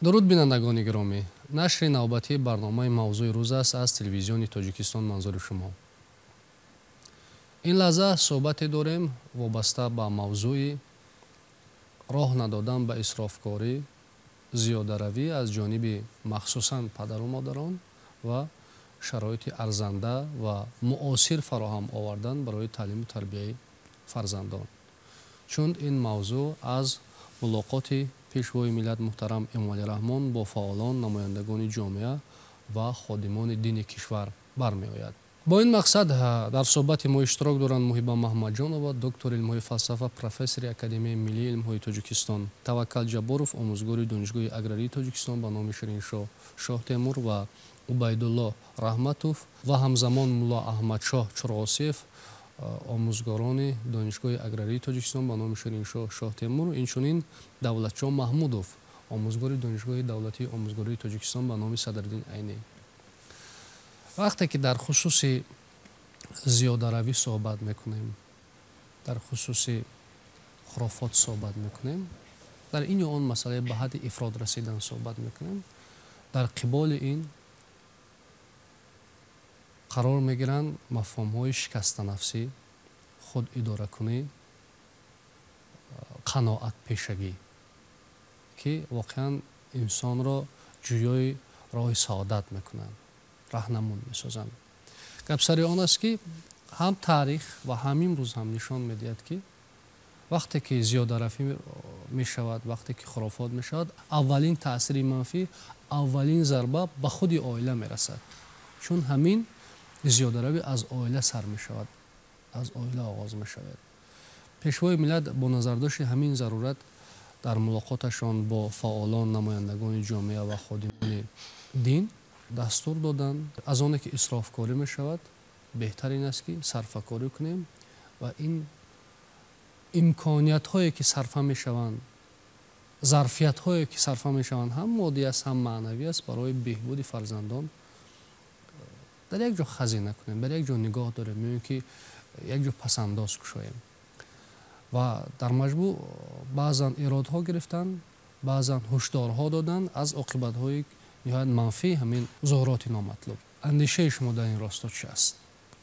Дуруд, бинандагони гиромӣ! Нашри навбатии барномаи «Мавзӯи рӯз» аст аз Телевизиони Тоҷикистон манзури шумо. Ин лаҳза суҳбате дорем вобаста ба мавзӯи роҳ надодан ба исрофкорӣ, зиёдаравӣ аз ҷониби махсусан падару модарон ва шароити арзанда ва муосир фароҳам овардан барои таълиму тарбияи фарзандон, чун ин мавзӯъ аз мулоқоти Пешвои миллат муҳтарам Эмомалӣ Раҳмон бо фаъолон, намояндагони ҷомеа ва ходимони дини кишвар бармеояд. Бо ин мақсад дар суҳбати мо иштирок доранд Муҳиба Маҳмадҷонова, доктори илмҳои фалсафа, профессори Академияи миллии илмҳои Тоҷикистон, Таваккал Ҷабборов, омӯзгори Донишгоҳи аграрии Тоҷикистон ба номи Шириншоҳ Шоҳтемур, ва Убайдулло Раҳматов ва ҳамзамон Мулло Аҳмадшоҳ Чурғосиев, омӯзгорони Донишгоҳи аграрии Тоҷикистон ба номи Шириншоҳ Шоҳтемур, инчунин Давлатшоҳ Маҳмудов, омӯзгори Донишгоҳи давлатии омӯзгории Тоҷикистон ба номи Садриддин Айнӣ. Вақте ки дар хусуси зиёдаравӣ суҳбат мекунем, дар хусуси хурофот суҳбат мекунем, дар ин ё он масъалаи ба ҳадди ифрод расидан суҳбат мекунем, дар қиболи ин қарор мегиранд мафҳумҳои шикастанафсӣ, худидоракунӣ, қаноатпешагӣ, ки воқеан инсонро ҷӯёи роҳи саодат мекунанд, раҳнамун месозанд. Гапсари он аст, ки ҳам таърих ва ҳам имрӯз ҳам нишон медиҳад, ки вақте ки зиёдарафӣ мешавад, вақте ки хурофот мешавад, аввалин таъсири манфӣ, аввалин зарба ба худи оила мерасад, чун ҳамин зиёдаравӣ аз оила сар мешавад, аз оила оғоз мешавад. Пешвои миллат бо назардошти ҳамин зарурат дар мулоқоташон бо фаъолон, намояндагони ҷомеа ва ходимони дин дастур доданд: аз оне ки исрофкорӣ мешавад, беҳтар ин аст, ки сарфакорӣ кунем ва ин имкониятҳое ки сарфа мешаванд, зарфиятҳое ки сарфа мешаванд, ҳам моддӣ аст, ҳам маънавӣ аст, барои беҳбуди фарзандон дар як ҷо хазина кунем, дар як ҷо нигоҳ дорем ё ин ки як ҷо пасандоз кушоем. Ва дар маҷмӯъ баъзан эродҳо гирифтанд, баъзан ҳушдорҳо доданд аз оқибатҳои ниҳоят манфии ҳамин зуҳуроти номатлуб. Андешаи шумо дар ин росто чи аст?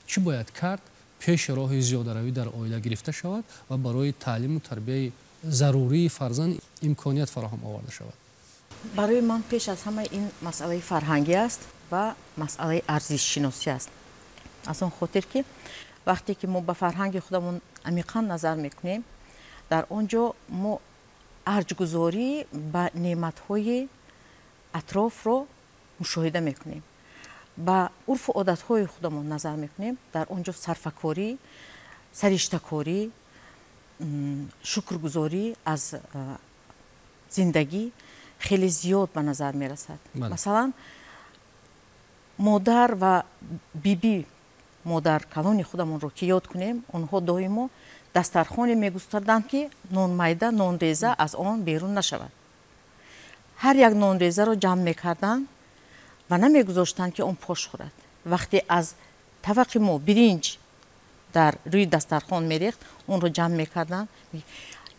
Чӣ бояд кард, пеши роҳи зиёдаравӣ дар оила гирифта шавад ва барои таълиму тарбияи зарурии фарзанд имконият фароҳам оварда шавад? Барои ман пеш аз ҳама ин масъалаи фарҳангӣ аст ва масъалаи арзишшиносӣ аст, аз он хотир ки вақте ки мо ба фарҳанги худамон амиқан назар мекунем, дар он ҷо мо арҷгузорӣ ба неъматҳои атрофро мушоҳида мекунем. Ба урфу одатҳои худамон назар мекунем, дар он ҷо сарфакорӣ, сариштакорӣ, шукргузорӣ аз зиндагӣ хеле зиёд ба назар мерасад. Масалан, модар ва биби, модар калони худамонро ки ёд кунем, онҳо доимо дастархоне мегустарданд, ки нонмайда, нонреза аз он берун нашавад. Ҳар як нонрезаро ҷамъ мекарданд ва намегузоштанд, ки он пош хӯрад. Вақте аз табақи мо биринҷ дар рӯи дастархон мерехт, онро ҷамъ мекарданд.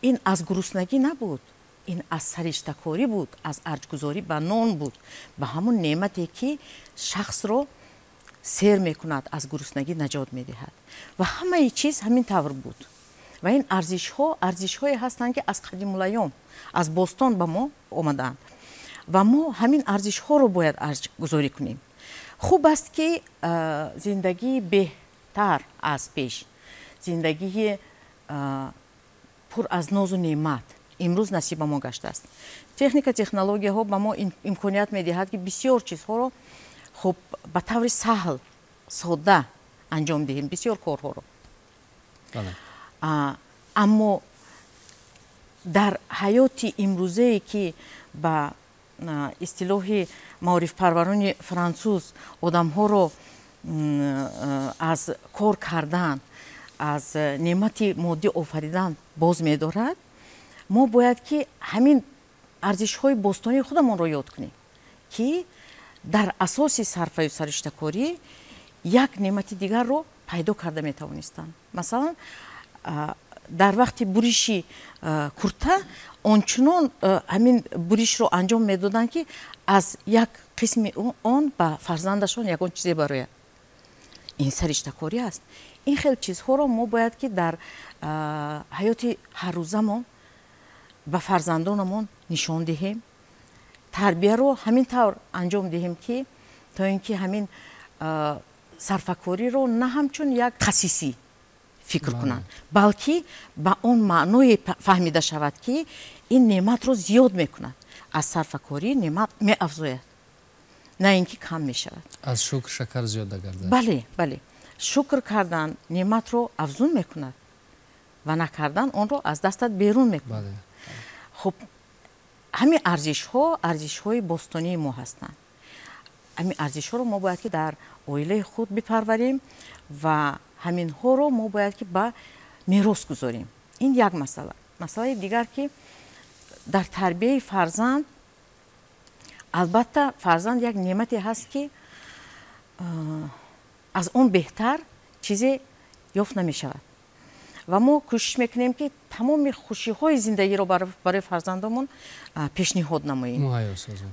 Ин аз гуруснагӣ набуд, ин аз сариштакорӣ буд, аз арҷгузорӣ ба нон буд, ба ҳамон неъмате, ки шахсро сер мекунад, аз гуруснагӣ наҷот медиҳад. Ва ҳамаи чиз ҳамин тавр буд. Ва ин арзишҳо арзишҳое ҳастанд, ки аз қадимулайём, аз бостон ба мо омадаанд ва мо ҳамин арзишҳоро бояд арҷгузорӣ кунем. Хуб аст, ки зиндагии беҳтар аз пеш, зиндагии пур аз нозу неъмат имрӯз насиба мо гаштааст. Техника, технологияҳо ба мо имконият медиҳад, ки бисёр чизҳоро хуб, ба таври саҳл, содда анҷом диҳем, бисёр корҳоро. Аммо дар ҳаёти имрӯзае, ки ба истилоҳи маорифпарварони франсуз одамҳоро аз кор кардан, аз неъмати моддӣ офаридан боз медорад, мо бояд ки ҳамин арзишҳои бостонии худамонро ёд кунем, ки дар асоси сарфаю сариштакорӣ як неъмати дигарро пайдо карда метавонистанд. Масалан, Дар вақти буриши курта ончунон ҳамин буришро анҷом медоданд, ки аз як қисми он ба фарзандашон ягон чизе барояд. Ин сариштакорӣ аст. Ин хел чизҳоро мо бояд ки дар ҳаёти ҳаррӯзамон ба фарзандонамон нишон диҳем, тарбияро ҳамин тавр анҷом диҳем, ки то ин ки ҳамин сарфакориро на ҳамчун як хасисӣ фикр кунанд, балки ба он маъное фаҳмида шавад, ки ин неъматро зиёд мекунад. Аз сарфакорӣ неъмат меафзояд, на ин ки кам мешавад. Аз шукр шакар зиёда гардад. Бале, бале. Шукр кардан неъматро афзун мекунад ва накардан онро аз дастат берун мекунад. Хуб, ҳамин арзишҳо арзишҳои бостонии мо ҳастанд. Ҳамин арзишҳоро мо бояд ки дар оилаи худ бипарварем ва ҳаминҳоро мо бояд ки ба мерос гузорем. Ин як масъала. Масъалаи дигар, ки дар тарбияи фарзанд, албатта фарзанд як неъмате ҳаст, ки аз он беҳтар чизе ёфт намешавад. Ва мо кӯшиш мекунем, ки тамоми хушиҳои зиндагиро барои фарзандомон пешниҳод намоем,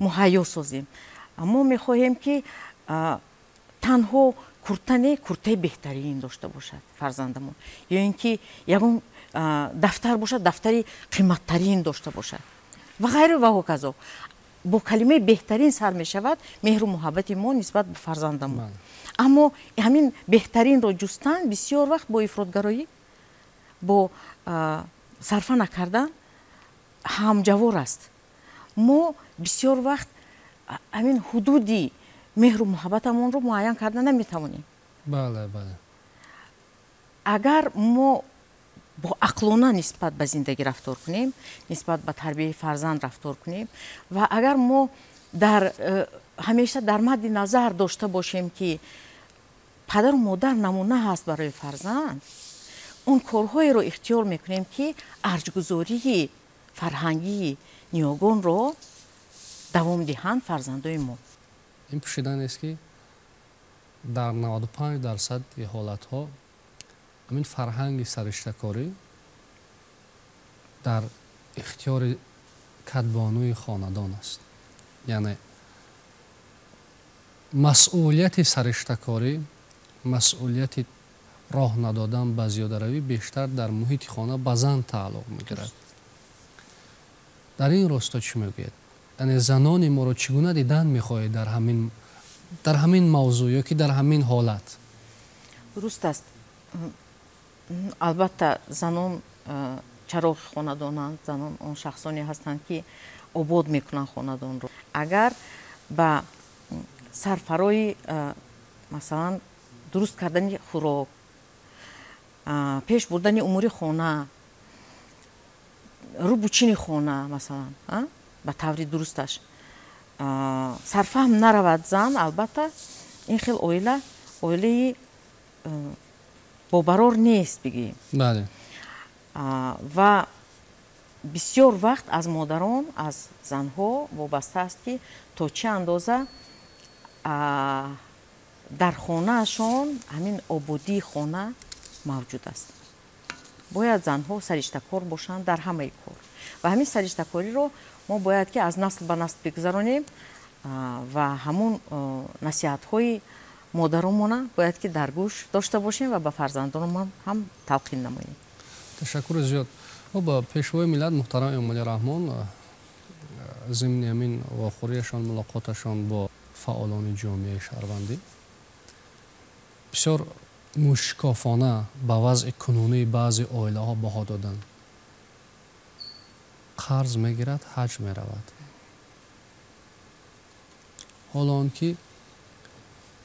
муҳайё созем. Мо мехоҳем, ки танҳо курта не, куртаи беҳтарин дошта бошад фарзандамон, ё ин ки ягон дафтар бошад, дафтари қиматтарин дошта бошад ва ғайру ва ҳоказо. Бо калимаи беҳтарин сар мешавад меҳру муҳаббати мо нисбат ба фарзандамон. Аммо ҳамин беҳтаринро ҷустан бисёр вақт бо ифротгароӣ, бо сарфа накардан ҳамҷавор аст. Мо бисёр вақт ҳамин ҳудуди меҳру муҳаббатамонро муайян карда наметавонем. Бале, бале. Агар мо бо ақлона нисбат ба зиндагӣ рафтор кунем, нисбат ба тарбияи фарзанд рафтор кунем ва агар мо дар ҳамеша дар мадди назар дошта бошем, ки падару модар намуна ҳаст барои фарзанд, он корҳоеро ихтиёр мекунем, ки арҷгузории фарҳангии ниёгонро давом диҳанд фарзандои мо. Ин пӯшида нест, ки дар 95% ҳолатҳо ҳамин фарҳанги сариштакорӣ дар ихтиёри кадбонуи хонадон аст. Яъне масъулияти сариштакорӣ, масъулияти роҳ надодан ба зиёдаравӣ бештар дар муҳити хона ба зан тааллуқ мегирад. Дар ин росто чӣ мегӯяд? Яъне занони моро чӣ гуна дидан мехоҳед дар ҳамин мавзӯъ ё ки дар ҳамин ҳолат? Дуруст аст. Албатта, занон чароғи хонадонанд, занон он шахсоне ҳастанд, ки обод мекунанд хонадонро. Агар ба сарфарои, масалан, дуруст кардани хӯрок, пеш бурдани умури хона, рӯбучини хона, масалан, ба таври дурусташ сарфаҳм наравад зан, албатта, ин хел оила оилаи бобарор нест, бигӯем. Ва бисёр вақт аз модарон, аз занҳо вобаста аст, ки то чӣ андоза дар хонаашон ҳамин ободии хона мавҷуд аст. Бояд занҳо сариштакор бошанд дар ҳамаи кор ва ҳамин сариштакориро мо бояд ки аз насл ба насл бигузаронем ва ҳамун насиҳатҳои модаронмона бояд ки дар гӯш дошта бошем ва ба фарзандонамон ҳам талқин намоем. Ташаккури зиёд. Хуб, Пешвои миллат муҳтарам Эмомалӣ Раҳмон зимни ҳамин вохӯрияшон, мулоқоташон бо фаъолони ҷомеаи шаҳрвандӣ бисёр мушкофона ба вазъи кунунии баъзе оилаҳо баҳо доданд. Қарз мегирад, ҳаҷ меравад, ҳоло он ки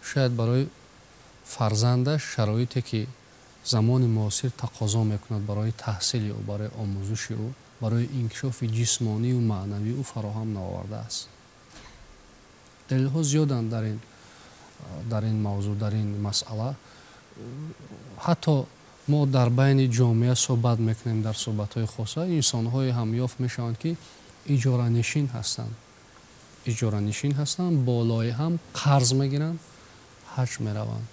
шояд барои фарзандаш шароите, ки замони муосир тақозо мекунад, барои таҳсили ӯ, барои омӯзиши ӯ, барои инкишофи ҷисмонию маънавии ӯ фароҳам наовардааст. Далелҳо зиёданд дар ин мавзӯъ, дар ин масъала. Ҳатто мо дар байни ҷомеа суҳбат мекунем, дар суҳбатҳои хоса инсонҳое ҳам ёфт мешаванд, ки иҷоранишин ҳастанд, иҷоранишин ҳастанд, болои ҳам қарз мегиранд, ҳаҷ мераванд.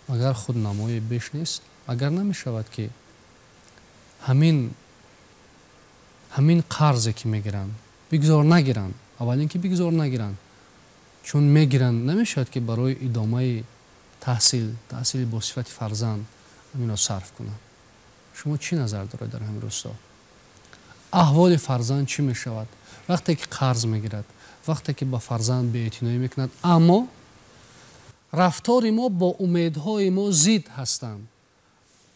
Магар худнамоӣ беш нест? Магар намешавад, ки Ҳамин қарзе ки мегиранд, бигзор нагиранд, аввалин ки бигзор нагиранд, чун мегиранд намешавад ки барои идомаи таҳсил, таҳсили бо сифати фарзанд ҳаминро сарф кунанд. Шумо чӣ назар доред дар ҳамин рӯсто? Аҳволи фарзанд чӣ мешавад вақте ки қарз мегирад, вақте ки ба фарзанд беэътиноӣ мекунад, аммо рафтори мо бо умедҳои мо зид ҳастанд?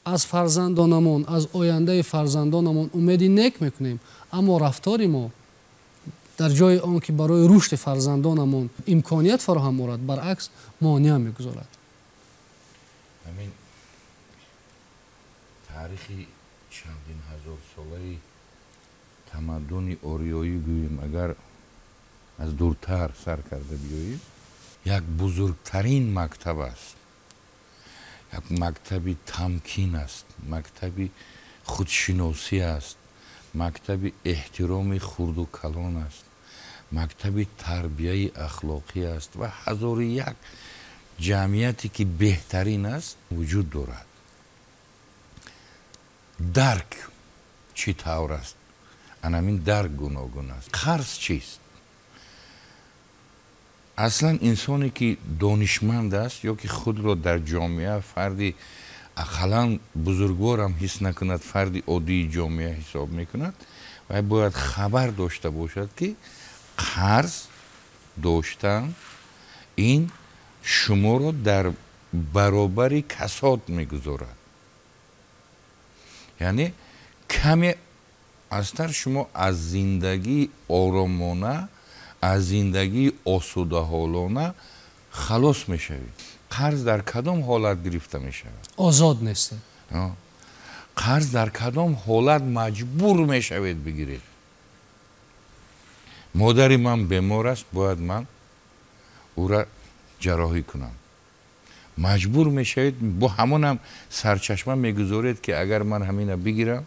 Аз фарзандонамон, аз ояндаи фарзандонамон умеди нек мекунем, аммо рафтори мо дар ҷои он ки барои рушди фарзандонамон имконият фароҳам орад, баръакс монеа мегузорад. Ҳамин таърихи чандин ҳазорсолаи тамаддуни ориёӣ гӯем, агар аз дуртар сар карда биёем, як бузургтарин мактаб аст, як мактаби тамкин аст, мактаби худшиносӣ аст, мактаби эҳтироми хурду калон аст, мактаби тарбияи ахлоқӣ аст ва ҳазору як ҷамъияте ки беҳтарин аст вуҷуд дорад. Дарк чӣ тавр аст? Анамин дарк гуногун аст. Қарз чист? Аслан инсоне ки донишманд аст ё ки худро дар ҷомеа фарди ақаллан бузургворам ҳис накунад, фарди оддии ҷомеа ҳисоб мекунад, вай бояд хабар дошта бошад, ки қарз доштан ин шуморо дар баробари касод мегузорад. Яъне каме азтар шумо аз зиндагии оромона, аз зиндагии осудаҳолона халос мешавед. Қарз дар кадом ҳолат гирифта мешавад? Озод нестед. Қарз дар кадом ҳолат маҷбур мешавед бигиред? Модари ман бемор аст, бояд ман ӯра ҷарроҳӣ кунам. Маҷбур мешавед, бо ҳамонам сарчашма мегузоред, ки агар ман ҳамина бигирам,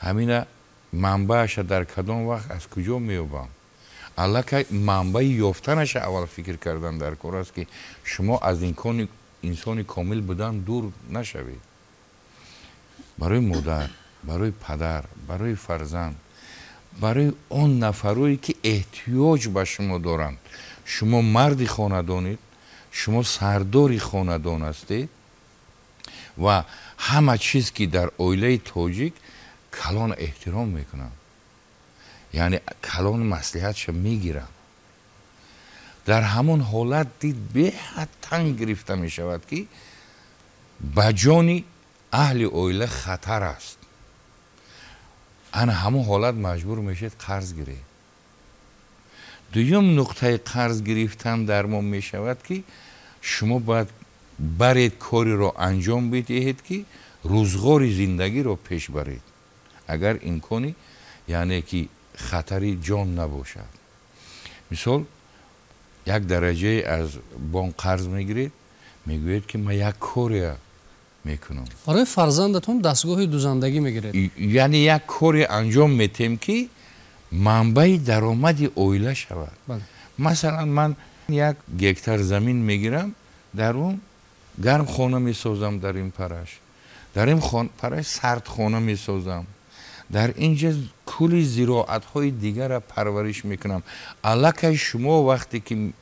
ҳамина манбаъаша дар кадом вақт аз куҷо меёбам? Аллакай манбаи ёфтанаша аввал фикр кардан дар кор аст, ки шумо аз инсони комил будан дур нашавед. Барои модар, барои падар, барои фарзанд, барои он нафарое ки эҳтиёҷ ба шумо доранд. Шумо марди хонадонед, шумо сардори хонадон ҳастед ва ҳама чиз ки дар оилаи тоҷик калон эҳтиром мекунанд, яъне калон маслиҳатша мегиранд. Дар ҳамон ҳолат дид беҳад танг гирифта мешавад, ки ба ҷони аҳли оила хатар аст. Ана ҳамон ҳолат маҷбур мешавед қарз гиред. Дуюм нуқтаи қарз гирифтан дар мо мешавад, ки шумо бояд баред кореро анҷом бидиҳед, ки рӯзғори зиндагиро пеш баред, агар имкони, яъне ки хатари ҷон набошад. Мисол, як дараҷае аз бонк қарз мегиред, мегӯед, ки ман як коре мекунам. Барои фарзандатон дастгоҳи дузандагӣ мегиред. Яъне як коре анҷом метем, ки манбаи даромади оила шавад. Масалан, ман як гектар замин мегирам, дар он гармхона месозам, дар ин параш, дар ин параш сардхона месозам, дар инҷа кули зироатҳои дигарро парвариш мекунам. Аллакай шумо вақте ки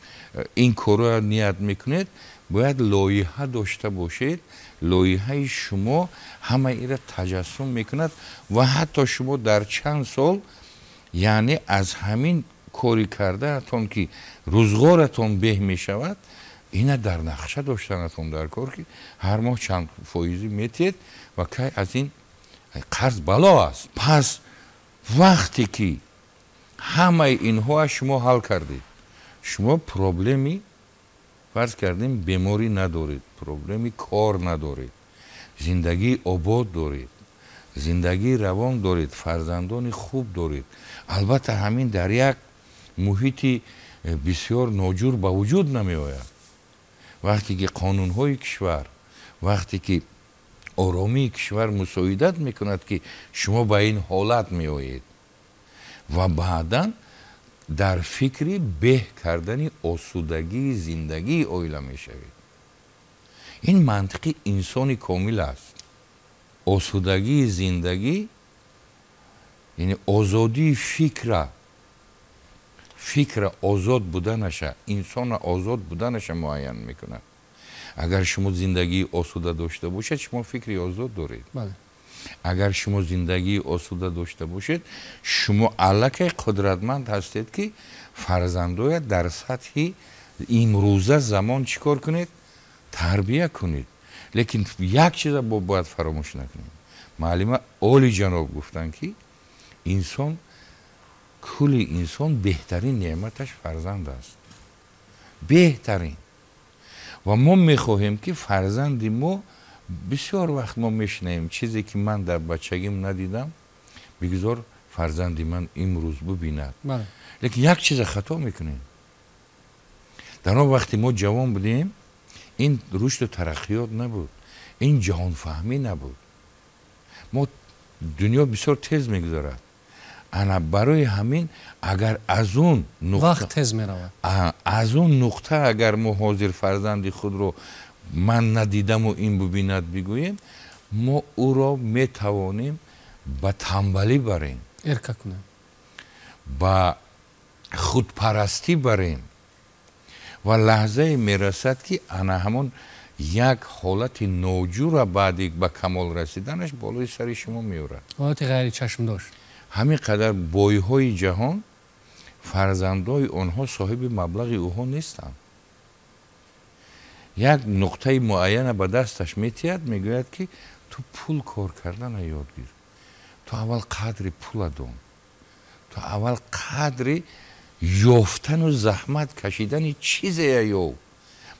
ин корро ният мекунед, бояд лоиҳа дошта бошед. Лоиҳаи шумо ҳама инро таҷассум мекунад ва ҳатто шумо дар чанд сол, яъне аз ҳамин кори кардаатон ки рӯзғоратон беҳ мешавад, ина дар нақша доштанатон дар кор, ки ҳар моҳ чанд фоизӣ метиҳед ва кай аз ин қарз бало аст. Пас вақте ки ҳамаи инҳоа шумо ҳал кардед, шумо проблеми, фарз кардем, беморӣ надоред, проблеми кор надоред, зиндагии обод доред, зиндагии равон доред, фарзандони хуб доред. Албатта, ҳамин дар як муҳити бисёр ноҷур ба вуҷуд намеояд. Вақте ки қонунҳои кишвар, вақте ки оромии кишвар мусоидат мекунад, ки шумо ба ин ҳолат меоед ва баъдан дар фикри беҳ кардани осудагии зиндагии оила мешавед. Ин мантиқи инсони комил аст. Осудагии зиндагӣ яъне озодии фикра, фикра озод буданаша, инсона озод буданаша муайян мекунад. Агар шумо зиндагии осуда дошта бошед, шумо фикри озод доред. Агар шумо зиндагии осуда дошта бошед, шумо аллакай қудратманд ҳастед, ки фарзандоя дар сатҳи имрӯза замон чӣ кор кунед? Тарбия кунед. Лекин як чиза бо бояд фаромӯш накунем. Муаллима олиҷаноб гуфтанд, ки инсон, кулли инсон беҳтарин неъматаш фарзанд аст. Беҳтарин. Ва мо мехоҳем, ки фарзанди мо, бисёр вақт мо мешунавем, чизе ки ман дар бачагим надидам, бигзор фарзанди ман имрӯз бубинад. Лекин як чиза хато мекунем. Дар он вақте мо ҷавон будем, ин рушду тараққиёт набуд, ин ҷаҳонфаҳмӣ набуд. Мо дунё бисёр тез мегузарад. Ана барои ҳамин агар аз он вақт тез меравад, аз он нуқта агар мо ҳозир фарзанди худро ман надидаму ин бубинад бигӯем, мо ӯро метавонем ба тамбалӣ барем, эрка кунем, ба худпарастӣ барем ва лаҳзае мерасад, ки ана ҳамон як ҳолати ноҷура баъди ба камол расиданаш болои сари шумо меорад. Ҳолати ғайричашмдошт. Ҳамин қадар бойҳои ҷаҳон фарзандои онҳо соҳиби маблағи ӯҳо нестанд. Як нуқтаи муайяна ба дасташ метиҳад, мегӯяд, ки ту пул кор кардана ёд гир, ту аввал қадри пула дон, ту аввал қадри ёфтану заҳмат кашидани чизея ёв,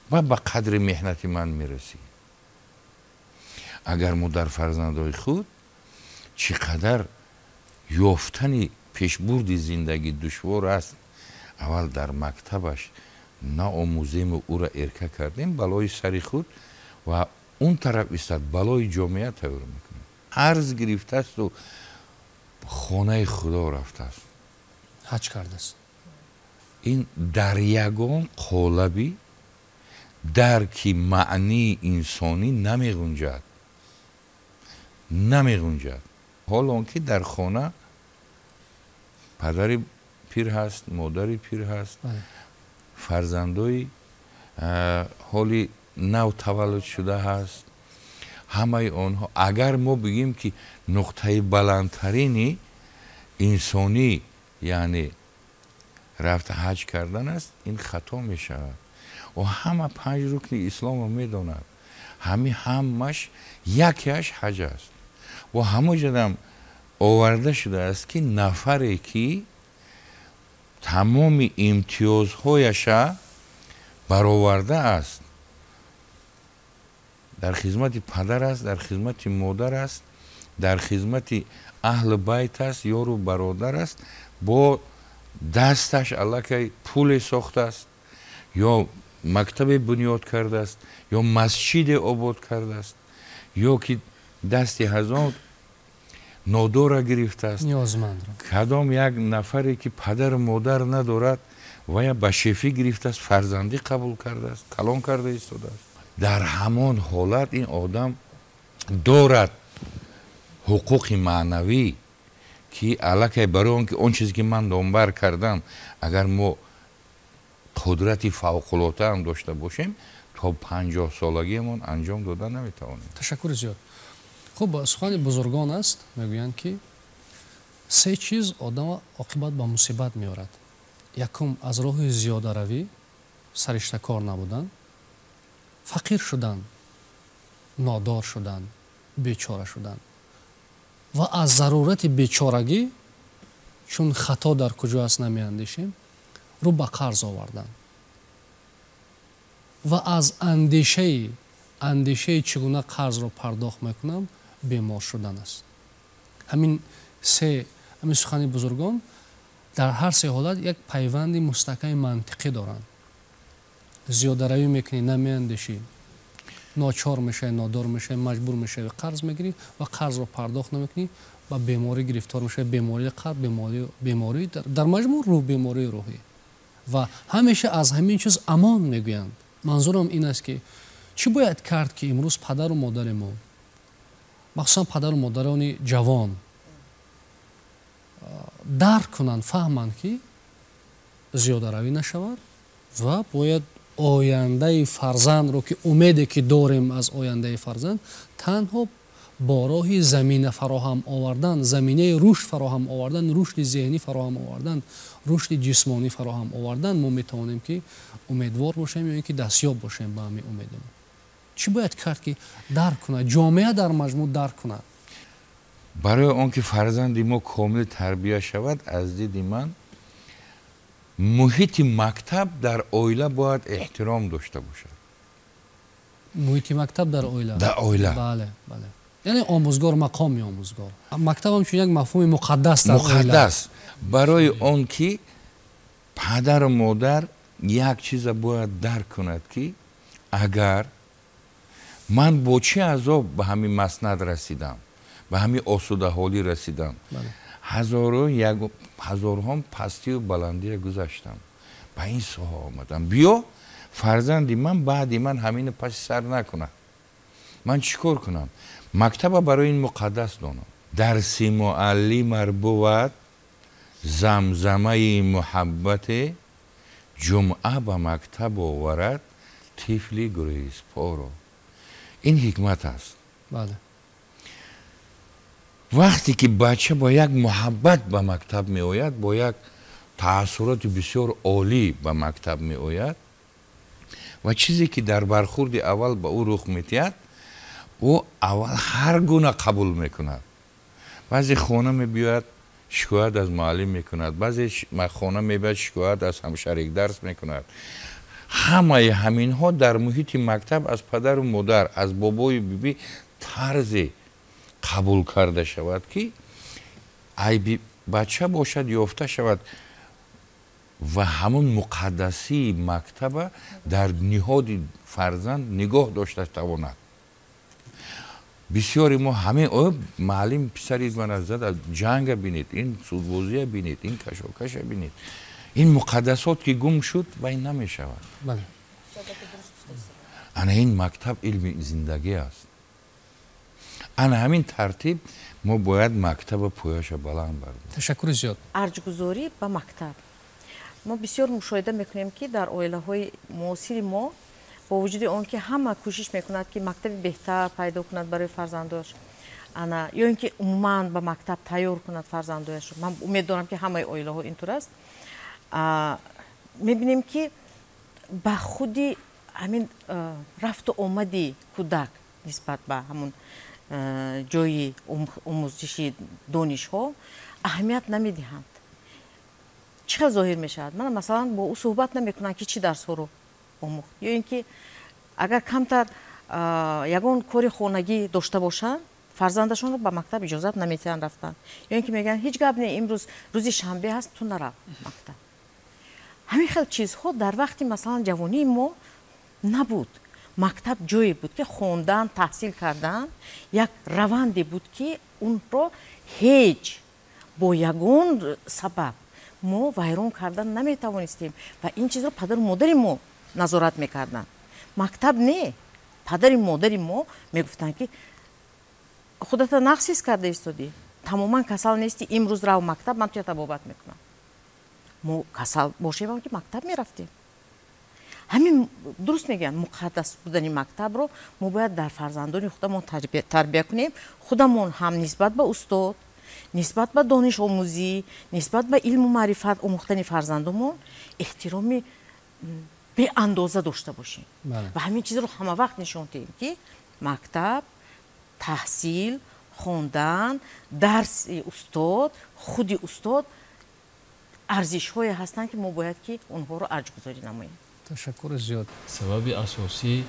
ба қадри меҳнати ман мерасӣ. Агар мо дар фарзандои худ чӣ қадар ёфтани пешбурди зиндагӣ душвор аст, аввал дар мактабаш наомӯзему ӯра эрка кардем, балои сари худ ва он тараф истад балои ҷомеа тайёр мекунем. Арз гирифтаасту хонаи худо рафтааст, ҳаҷ кардааст. Ин дар ягон қолаби дарки маънии инсонӣ намеғунҷад, намеғунҷад. Ҳол он ки дар хона падари пир ҳаст, модари пир ҳаст, фарзандои ҳоли нав таваллуд шуда ҳаст. Ҳамаи онҳо агар мо бигӯем, ки нуқтаи баландтарини инсонӣ яъне рафта ҳаҷ кардан аст, ин хато мешавад. Ӯ ҳама панҷ рукни исломро медонад, ҳами ҳамаш якеаш ҳаҷ аст. Ва ҳамон ҷадам оварда шудааст, ки нафаре ки тамоми имтиёзҳояша бароварда аст, дар хизмати падар аст, дар хизмати модар аст, дар хизмати аҳли байт аст, ёру бародар аст, бо дасташ аллакай пуле сохтааст, ё мактабе бунёд кардааст, ё масҷиде обод кардааст, ё ки дасти ҳазор нодора гирифтааст, ниёзмандро, кадом як нафаре ки падару модар надорад вая ба шефӣ гирифтааст, фарзандӣ қабул кардааст, калон карда истодааст. Дар ҳамон ҳолат ин одам дорад ҳуқуқи маънавӣ, ки аллакай барои он ки он чизе ки ман номбар кардам, агар мо қудрати фавқулода ҳам дошта бошем, то 50 солагиамон анҷом дода наметавонем. Ташаккури зиёд. Хуб, сухани бузургон аст, мегӯянд, ки се чиз одама оқибат ба мусибат меорад. Якум, аз роҳи зиёдаравӣ, сариштакор набудан, фақир шудан, нодор шудан, бечора шудан ва аз зарурати бечорагӣ, чун хато дар куҷо аст намеандешем, рӯ ба қарз овардан ва аз андешаи чӣ гуна қарзро пардохт мекунам бемор шудан аст. Ҳамин се, ҳамин сухани бузургон дар ҳар се ҳолат як пайванди мустаҳками мантиқӣ доранд. Зиёдаравӣ мекунӣ, намеандешӣ, ночор мешавӣ, нодор мешавӣ, маҷбур мешавӣ, қарз мегирӣ ва қарзро пардохт намекунӣ, ба беморӣ гирифтор мешавӣ. Бемории қалб, беморӣ дар маҷмӯъ рӯҳ, бемории рӯҳӣ. Ва ҳамеша аз ҳамин чиз амон мегӯянд. Манзурам ин аст, ки чӣ бояд кард, ки имрӯз падару модари мо Махсусан падару модарони ҷавон дарк кунанд, фаҳманд, ки зиёдаравӣ нашавад ва бояд ояндаи фарзандро, ки умеде ки дорем аз ояндаи фарзанд, танҳо бо роҳи замина фароҳам овардан, заминаи рушд фароҳам овардан, рушди зеҳнӣ фароҳам овардан, рушди ҷисмонӣ фароҳам овардан, мо метавонем ки умедвор бошем ё ин ки дастёб бошем ба ҳамин умедамон. Чӣ бояд кард, ки дарк кунад ҷомеа, дар маҷмӯъ дарк кунад? Барои он ки фарзанди мо комил тарбия шавад, аз диди ман муҳити мактаб дар оила бояд эҳтиром дошта бошад. Муҳити мактаб дар оила? Дар оила. Бале, бале, яъне омӯзгор, мақоми омӯзгор, мактаб ҳамчун як мафҳуми муқаддас дар оила. Муқаддас, барои он ки падару модар як чиза бояд дарк кунад, ки агар ман бо чӣ азоб ба ҳамин маснад расидам, ба ҳамин осудаҳолӣ расидам, ҳазору як ҳазорҳом пастию баландия гузаштам, ба ин соҳа омадам, биё фарзанди ман баъди ман ҳамина паси сар накунад, ман чӣ кор кунам? Мактаба барои ин муқаддас донам. Дарси муаллимар бувад замзамаи муҳаббате, ҷумъа ба мактаб оварад тифли гурезпоро. Ин ҳикмат аст. Вақте ки бача бо як муҳаббат ба мактаб меояд, бо як таассуроти бисёр олӣ ба мактаб меояд ва чизе ки дар бархурди аввал ба ӯ рух медиҳад, ӯ аввал ҳар гуна қабул мекунад. Баъзе хона мебиёяд, шикоят аз муаллим мекунад, баъзе хона мебиёяд, шикоят аз ҳамшарикдарс мекунад. Ҳамаи ҳаминҳо дар муҳити мактаб аз падару модар, аз бобою бибӣ тарзе қабул карда шавад, ки айби бача бошад, ёфта шавад ва ҳамон муқаддасии мактаба дар ниҳоди фарзанд нигоҳ дошта тавонад. Бисёри мо ҳамин муаллим писари мана зад, ҷанга бинед, ин судбозия бинед, ин кашокаша бинед, ин муқаддасот ки гум шуд, вай намешавад. Ана ин мактаб илми зиндагӣ аст. Ана ҳамин тартиб мо бояд мактаба пояша баланд бардем. Ташаккури зиёд. Арҷгузорӣ ба мактаб. Мо бисёр мушоҳида мекунем, ки дар оилаҳои муосири мо, бо вуҷуди он ки ҳама кӯшиш мекунад, ки мактаби беҳтар пайдо кунад барои фарзандош, ана ё ин ки умуман ба мактаб тайёр кунад фарзандояшро, ман умед дорам, ки ҳамаи оилаҳо интур аст, мебинем, ки ба худи ҳамин рафту омади кӯдак нисбат ба ҳамун ҷои омӯзиши донишҳо аҳамият намедиҳанд. Чӣ хел зоҳир мешавад? Мана, масалан, бо ӯ суҳбат намекунанд, ки чӣ дарсҳоро омӯхт, ё ин ки агар камтар ягон кори хонагӣ дошта бошанд, фарзандашонро ба мактаб иҷозат наметиҳанд рафтан, ё ин ки мегӯянд: «Ҳеҷ гап не, имрӯз рӯзи шанбе ҳаст, ту нарав мактаб». Ҳамин хел чизҳо дар вақти, масалан, ҷавонии мо набуд. Мактаб ҷое буд, ки хондан, таҳсил кардан як раванде буд, ки онро ҳеҷ бо ягон сабаб мо вайрон кардан наметавонистем ва ин чизро падару модари мо назорат мекарданд, мактаб не. Падари модари мо мегуфтанд, ки худата нақс ҳис карда истодӣ, тамоман касал нестӣ, имрӯз рав мактаб, ман туя табобат мекунам. Мо касал бошем, ки мактаб мерафтем. Ҳамин дуруст мегӯянд, муқаддас будани мактабро мо бояд дар фарзандони худамон тарбия кунем, худамон ҳам нисбат ба устод, нисбат ба донишомӯзӣ, нисбат ба илму маърифат омӯхтани фарзандомон эҳтироми беандоза дошта бошем ва ҳамин чизро ҳама вақт нишон диҳем, ки мактаб, таҳсил, хондан, дарси устод, худи устод арзишҳое ҳастанд, ки мо бояд ки онҳоро арҷгузорӣ намоем. Ташаккури зиёд. Сабаби асосӣ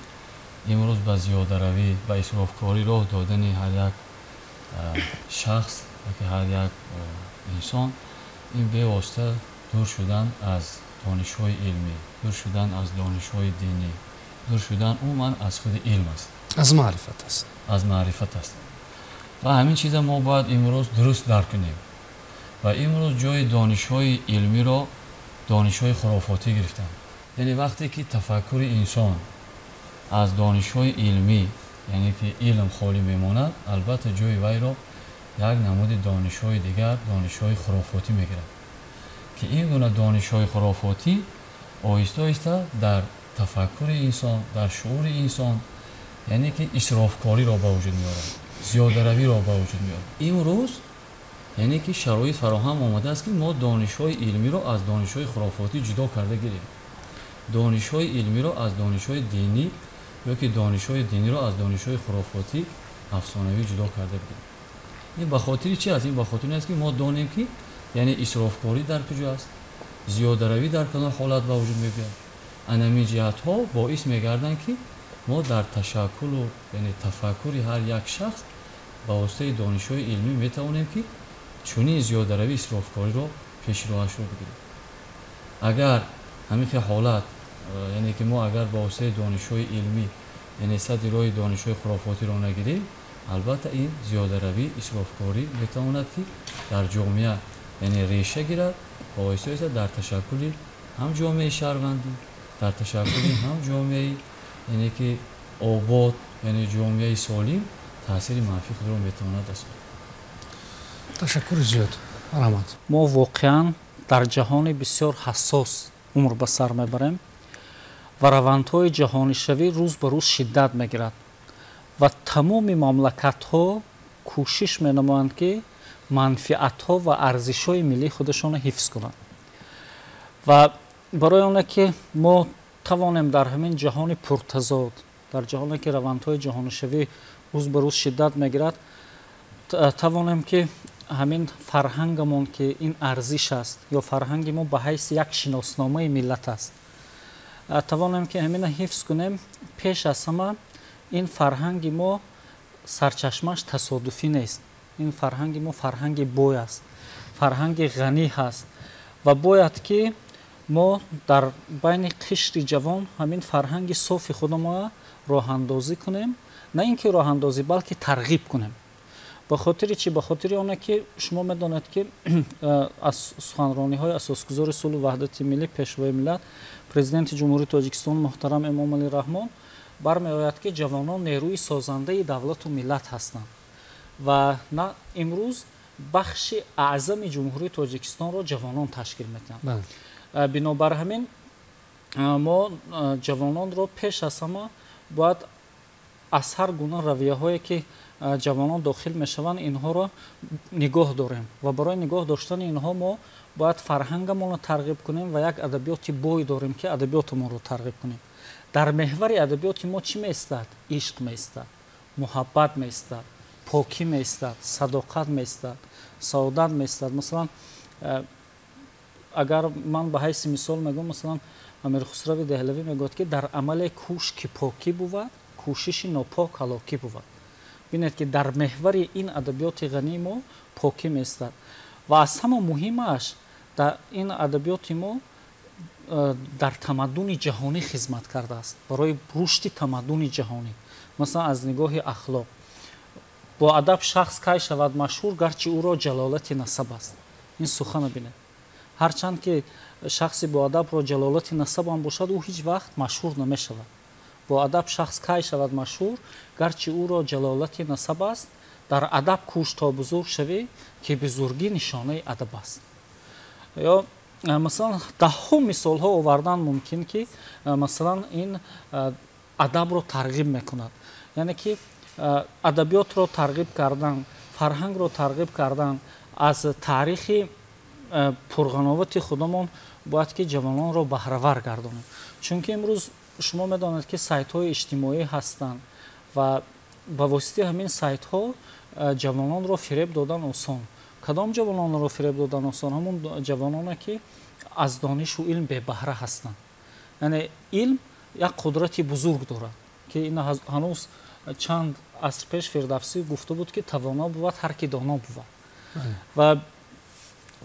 имрӯз ба зиёдаравӣ, ба исрофкорӣ роҳ додани ҳар як шахс яки ҳар як инсон ин бевосита дур шудан аз донишҳои илмӣ, дур шудан аз донишҳои динӣ, дур шудан умуман аз худи илм аст. Аз маърифат аст. Аз маърифат аст. Ва ҳамин чиза мо бояд имрӯз дуруст дарк кунем. Ва имрӯз ҷои донишҳои илмиро донишҳои хурофотӣ гирифтанд. Яъне вақте ки тафаккури инсон аз донишҳои илмӣ яъне ки илм холӣ мемонад, албатта ҷои вайро як намуди донишҳои дигар, донишҳои хурофотӣ мегирад, ки ин гуна донишҳои хурофотӣ оҳиста оҳиста дар тафаккури инсон, дар шуури инсон, яъне ки исрофкориро ба вуҷуд меорад, зиёдаравиро ба вуҷуд меорад. Имрӯз яъне ки шароит фароҳам омадааст, ки мо донишҳои илмиро аз донишҳои хурофотӣ ҷудо карда гирем, донишҳои илмиро аз донишҳои динӣ ё ки донишҳои диниро аз донишҳои хурофотӣ афсонавӣ ҷудо карда бигирем. Ин ба хотири чи аст? Ин ба хотири аст, ки мо донем, ки яъне исрофкорӣ дар куҷо аст, зиёдаравӣ дар кадом ҳолат ба вуҷуд мебиёяд. Анамин ҷиҳатҳо боис мегарданд, ки мо дар ташаккулу яъне тафаккури ҳар як шахс ба воситаи донишҳои илмӣ метавонем, ки чунин зиёдаравӣ, исрофкориро пеши роҳашро бигирем. Агар ҳамин хел ҳолат, яъне ки мо агар ба воситаи донишҳои илмӣ, яъне садди роҳи донишҳои хурофотиро нагирем, албатта ин зиёдаравӣ, исрофкорӣ метавонад, ки дар ҷомеа яъне реша гирад ва оҳиста оҳиста дар ташаккули ҳам ҷомеаи шаҳрвандӣ, дар ташаккули ҳам ҷомеаи яъне ки обод, яъне ҷомеаи солим таъсири манфӣ худро метавонад расонад. Ташаккури зиёд, раҳмат. Мо воқеан дар ҷаҳони бисёр ҳассос умр ба сар мебарем ва равандҳои ҷаҳонишавӣ рӯз ба рӯз шиддат мегирад ва тамоми мамлакатҳо кӯшиш менамоянд, ки манфиатҳо ва арзишҳои миллии худашонро ҳифз кунанд. Ва барои оне ки мо тавонем дар ҳамин ҷаҳони пуртазод, дар ҷаҳоне ки равандҳои ҷаҳонишавӣ рӯз ба рӯз шиддат мегирад, тавонем ки ҳамин фарҳангамон, ки ин арзиш аст ё фарҳанги мо ба ҳайси як шиносномаи миллат аст, тавонем ки ҳамина ҳифз кунем. Пеш аз ҳама ин фарҳанги мо сарчашмааш тасодуфӣ нест. Ин фарҳанги мо фарҳанги бой аст, фарҳанги ғанӣ ҳаст ва бояд ки мо дар байни қишри ҷавон ҳамин фарҳанги софи худамонро роҳандозӣ кунем, на ин ки роҳандозӣ, балки тарғиб кунем. Ба хотири чӣ? Ба хотири оне ки шумо медонед, ки аз суханрониҳои асосгузори сулҳу ваҳдати миллӣ, пешвои миллат, Президенти Ҷумҳурии Тоҷикистон муҳтарам Эмомалӣ Раҳмон бармеояд, ки ҷавонон нерӯи созандаи давлату миллат ҳастанд ва на имрӯз бахши аъзами Ҷумҳурии Тоҷикистонро ҷавонон ташкил медиҳанд. Бинобар ҳамин мо ҷавононро пеш аз ҳама бояд аз ҳар гуна равияҳое ки ҷавонон дохил мешаванд, инҳоро нигоҳ дорем ва барои нигоҳ доштани инҳо мо бояд фарҳангамонро тарғиб кунем ва як адабиёти бой дорем, ки адабиётамонро тарғиб кунем. Дар меҳвари адабиёти мо чӣ меистад? Ишқ меистад, муҳаббат меистад, покӣ меистад, садоқат меистад, саодат меистад. Масалан, агар ман ба ҳайси мисол мегӯям, масалан, Амирхусрави Деҳлавӣ мегӯяд, ки дар амале кӯш ки покӣ бувад, кӯшиши нопок ҳалокӣ бувад. Бинед, ки дар меҳвари ин адабиёти ғании мо покӣ меистад ва аз ҳама муҳимаш дар ин адабиёти мо дар тамаддуни ҷаҳонӣ хизмат кардааст, барои рушди тамаддуни ҷаҳонӣ. Масалан, аз нигоҳи ахлоқ: бо адаб шахс кай шавад машҳур, гарчи ӯро ҷалолати насаб аст. Ин сухана бинед: ҳарчанд ки шахси боадабро ҷалолати насабам бошад, ӯ ҳеҷ вақт машҳур намешавад. Бо адаб шахс кай шавад машҳур, гарчи ӯро ҷалолати насаб аст, дар адаб кӯш то бузург шавӣ, ки бузургӣ нишонаи адаб аст. Ё масалан, даҳҳо мисолҳо овардан мумкин, ки масалан ин адабро тарғиб мекунад. Яъне ки адабиётро тарғиб кардан, фарҳангро тарғиб кардан, аз таърихи пурғановати худамон бояд ки ҷавононро баҳравар гардонем, чунки имрӯз шумо медонед, ки сайтҳои иҷтимоӣ ҳастанд ва ба воситаи ҳамин сайтҳо ҷавононро фиреб додан осон. Кадом ҷавононро фиреб додан осон? Ҳамон ҷавононе ки аз донишу илм бебаҳра ҳастанд. Яъне илм як қудрати бузург дорад, ки ин ҳанӯз чанд аср пеш Фирдавсӣ гуфта буд, ки тавоно бувад ҳар ки доно бувад. Ва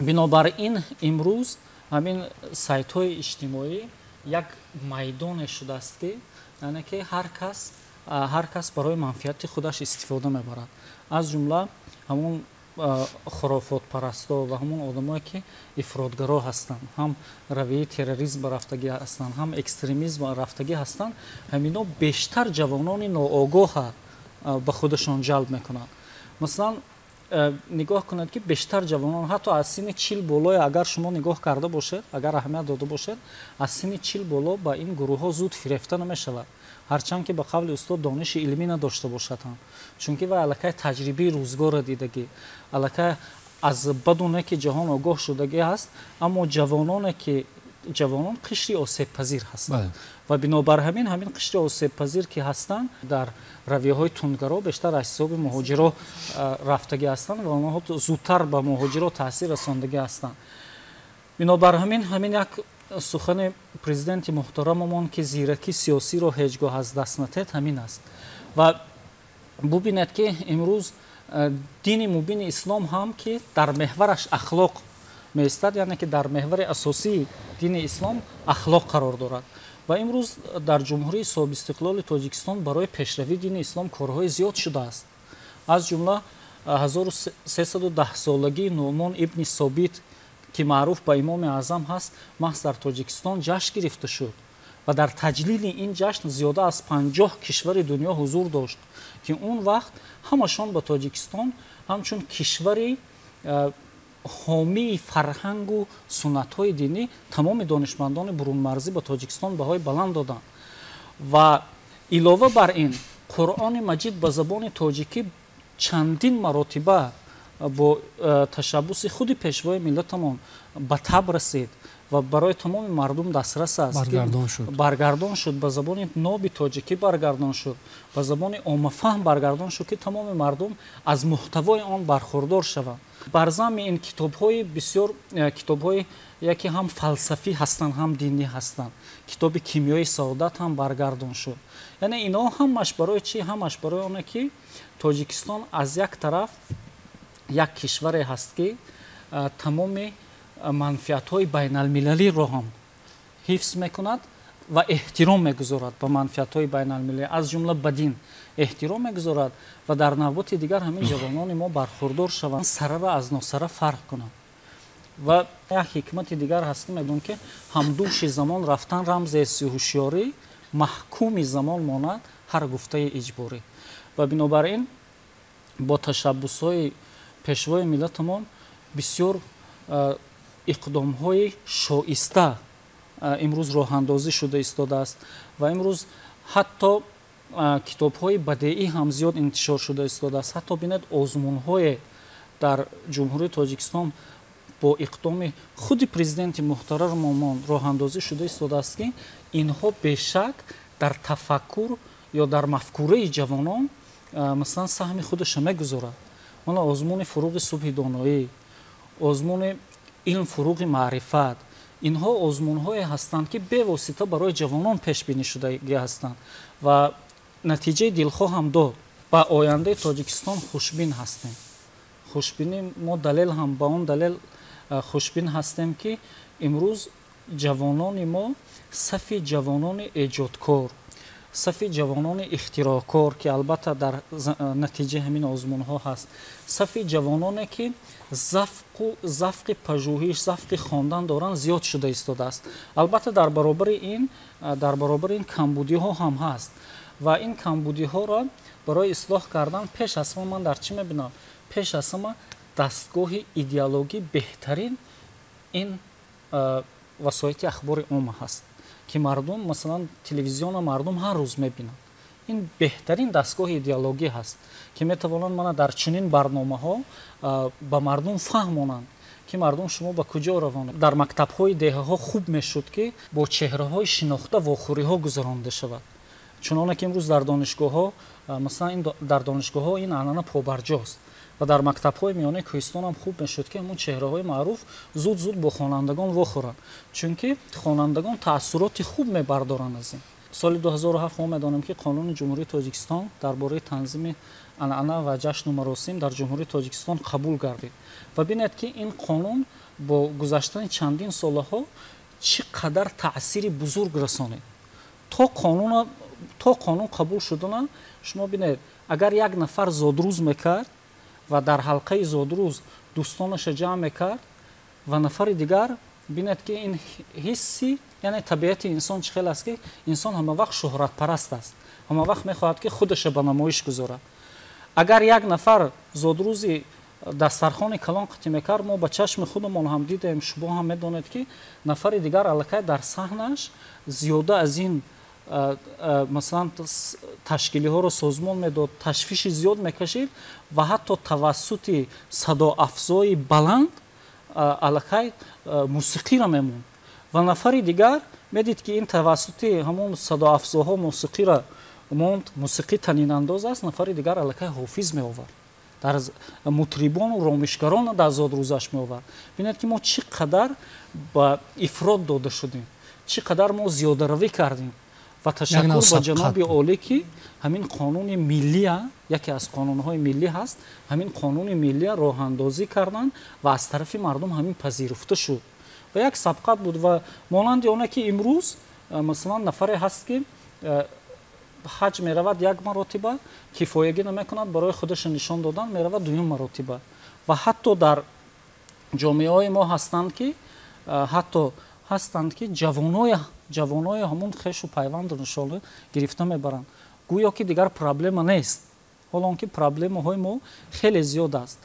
бинобар ин имрӯз ҳамин сайтҳои иҷтимоӣ як майдоне шудааст, ки яъне ки ҳар кас барои манфиати худаш истифода мебарад, аз ҷумла ҳамон хурофотпарасто ва ҳамон одамое ки ифротгаро ҳастанд, ҳам равияи терроризм рафтагӣ ҳастанд, ҳам экстремизм рафтагӣ ҳастанд. Ҳамино бештар ҷавонони ноогоҳа. ба худашон ҷалб мекунанд. Масалан, нигоҳ кунед, ки бештар ҷавонон ҳатто аз синни 40 болое, агар шумо нигоҳ карда бошед, агар аҳамият дода бошед, аз синни 40 боло ба ин гурӯҳҳо зуд фирефта намешавад, ҳарчанд ки ба қавли устод дониши илмӣ надошта бошад ҳам, чунки вай аллакай таҷрибаи рӯзгорро дидагӣ, аллакай аз баду неки ҷаҳон огоҳ шудагӣ аст. Аммо ҷавононе ки ҷавонон қишри осебпазир ҳастанд ва бинобар ҳамин қишри осебпазир ки ҳастанд, дар равияҳои тундгаро бештар аз ҳисоби муҳоҷиро рафтагӣ ҳастанд ва онҳо зудтар ба муҳоҷиро таъсир расондагӣ ҳастанд. Бинобар ҳамин як сухани президенти муҳтарамамон, ки зиракӣ сиёсиро ҳеҷ гоҳ аз даст натед, ҳамин аст. Ва бубинед, ки имрӯз дини мубини ислом ҳам, ки дар меҳвараш ахлоқ меистад, яъне ки дар меҳвари асосии дини ислом ахлоқ қарор дорад, ва имрӯз дар Ҷумҳурии соҳибистиқлоли Тоҷикистон барои пешравии дини ислом корҳои зиёд шудааст. Аз ҷумла 1310-солагии Нуъмон ибни Собит, ки маъруф ба Имоми Аъзам ҳаст, маҳз дар Тоҷикистон ҷашн гирифта шуд ва дар таҷлили ин ҷашн зиёда аз 50 кишвари дунё ҳузур дошт, ки он вақт ҳамашон ба Тоҷикистон ҳамчун кишвари ҳомии фарҳангу суннатҳои динӣ, тамоми донишмандони бурунмарзӣ ба Тоҷикистон баҳои баланд доданд. Ва илова бар ин, Қуръони Маҷид ба забони тоҷикӣ чандин маротиба бо ташаббуси худи пешвои миллатамон ба таб расид ва барои тамоми мардум дастрас аст. Баргардон шуд, ба забони ноби тоҷикӣ баргардон шуд, ба забони оммафаҳм баргардон шуд, ки тамоми мардум аз муҳтавои он бархурдор шаванд. Бар замми ин китобҳои бисёр, китобҳои яке ҳам фалсафӣ ҳастанд, ҳам динӣ ҳастанд, китоби «Кимиёи саодат» ҳам баргардон шуд. Яъне инҳо ҳамаш барои чӣ? Ҳамаш барои оне ки Тоҷикистон аз як тараф як кишваре ҳаст, ки тамоми манфиатҳои байналмилалиро ҳам ҳифз мекунад ва эҳтиром мегузорад ба манфиатҳои байналмилалӣ, аз ҷумла ба дин эҳтиром мегузорад, ва дар навбати дигар ҳамин ҷавонони мо бархурдор шаванд, сарара аз носара фарқ кунанд. Ва як ҳикмати дигар ҳаст, ки мегӯям, ки ҳамдӯши замон рафтан рамзеси ҳушёрӣ, маҳкуми замон монад ҳар гуфтаи иҷборӣ. Ва бинобар ин бо ташаббусҳои пешвои миллатамон бисёр иқдомҳои шоиста имрӯз роҳандозӣ шуда истодааст ва имрӯз ҳатто китобҳои бадеӣ ҳам зиёд интишор шуда истодааст. Ҳатто бинед, озмунҳое дар Ҷумҳурии Тоҷикистон бо иқдоми худи президенти муҳтарамамон роҳандозӣ шуда истодааст, ки инҳо бешак дар тафаккур ё дар мафкураи ҷавонон масалан саҳми худашро мегузорад. Мана озмуни «Фуруғи субҳи доноӣ», озмуни «Илм фуруғи маърифат», инҳо озмунҳое ҳастанд, ки бевосита барои ҷавонон пешбинӣ шудагӣ ҳастанд ва натиҷаи дилхоҳ ҳам дод. Ба ояндаи Тоҷикистон хушбин ҳастем. Хушбинӣ мо далел ҳам ба он далел хушбин ҳастем, ки имрӯз ҷавонони мо, сафи ҷавонони эҷодкор, сафи ҷавонони ихтироъкор, ки албатта дар натиҷаи ҳамин озмунҳо ҳаст, сафи ҷавононе ки завқи пажӯҳиш, завқи хондан доранд, зиёд шуда истодааст. Албатта дар баробари ин камбудиҳо ҳам ҳаст ва ин камбудиҳоро барои ислоҳ кардан пеш аз ҳама ман дар чӣ мебинам? Пеш аз ҳама дастгоҳи идеологӣ беҳтарин ин васоити ахбори омма ҳаст, ки мардум, масалан, телевизиона мардум ҳар рӯз мебинанд. Ин беҳтарин дастгоҳи идеологӣ ҳаст, ки метавонанд мана дар чунин барномаҳо ба мардум фаҳмонанд, ки мардум, шумо ба куҷо равонед. Дар мактабҳои деҳаҳо хуб мешуд, ки бо чеҳраҳои шинохта вохӯриҳо гузаронида шавад, чуноне ки имрӯз дар донишгоҳҳо, масалан, дар донишгоҳҳо ин анъана побарҷост. Ва дар мактабҳои миёнаи кӯҳистон ҳам хуб мешуд, ки ҳамон чеҳраҳои маъруф зуд зуд бо хонандагон вохӯранд, чунки хонандагон таассуроти хуб мебардоранд аз ин. Соли 2007 мо медонем, ки Қонуни Ҷумҳурии Тоҷикистон дар бораи танзими анъана ва ҷашну маросим дар Ҷумҳурии Тоҷикистон қабул гардид. Ва бинед, ки ин қонун бо гузаштани чандин солаҳо чӣ қадар таъсири бузург расонид. То қонун қабул шудана, шумо бинед, агар як нафар зодрӯз мекард ва дар ҳалқаи зодрӯз дӯстонаша ҷамъ мекард ва нафари дигар, бинед, ки ин ҳисси, яъне табиати инсон чӣ хел аст, ки инсон ҳама вақт шӯҳратпараст аст. Ҳама вақт мехоҳад, ки худашро ба намоиш гузорад. Агар як нафар зодрӯзи дастархони калон қатӣ мекард, мо ба чашми худамон ҳам дидаем, шумо ҳам медонед, ки нафари дигар аллакай дар саҳнаш зиёда аз ин, масалан, ташкилиҳоро созмон медод, ташвиши зиёд мекашид ва ҳатто тавассути садоафзои баланд аллакай мусиқиро мемонд. Ва нафари дигар медид, ки ин тавассути ҳамон садоафзоҳо мусиқиро монд, мусиқӣ танинандоз аст, нафари дигар аллакай ҳофиз меовард, дар мутрибону ромишгарон дар зодрӯзаш меовард. Бинед, ки мо чӣ қадар ба ифрот дода шудем, чӣ қадар мо зиёдаравӣ кардем. Ва ташаккур ба ҷаноби олӣ, ки ҳамин қонуни миллия, яке аз қонунҳои миллӣ ҳаст, ҳамин қонуни миллия роҳандозӣ карданд ва аз тарафи мардум ҳамин пазируфта шуд ва як сабқат буд. Ва монанди оне ки имрӯз, масалан, нафаре ҳаст, ки ҳаҷ меравад як маротиба, кифоягӣ намекунад, барои худаша нишон додан меравад дуюм маротиба. Ва ҳатто дар ҷомеаҳои мо ҳастанд, ки ҳатто ҳастанд, ки ҷавонои ҳамон хешу пайванду нишона гирифта мебаранд, гӯё ки дигар проблема нест, ҳоло он ки проблемаҳои мо хеле зиёд аст.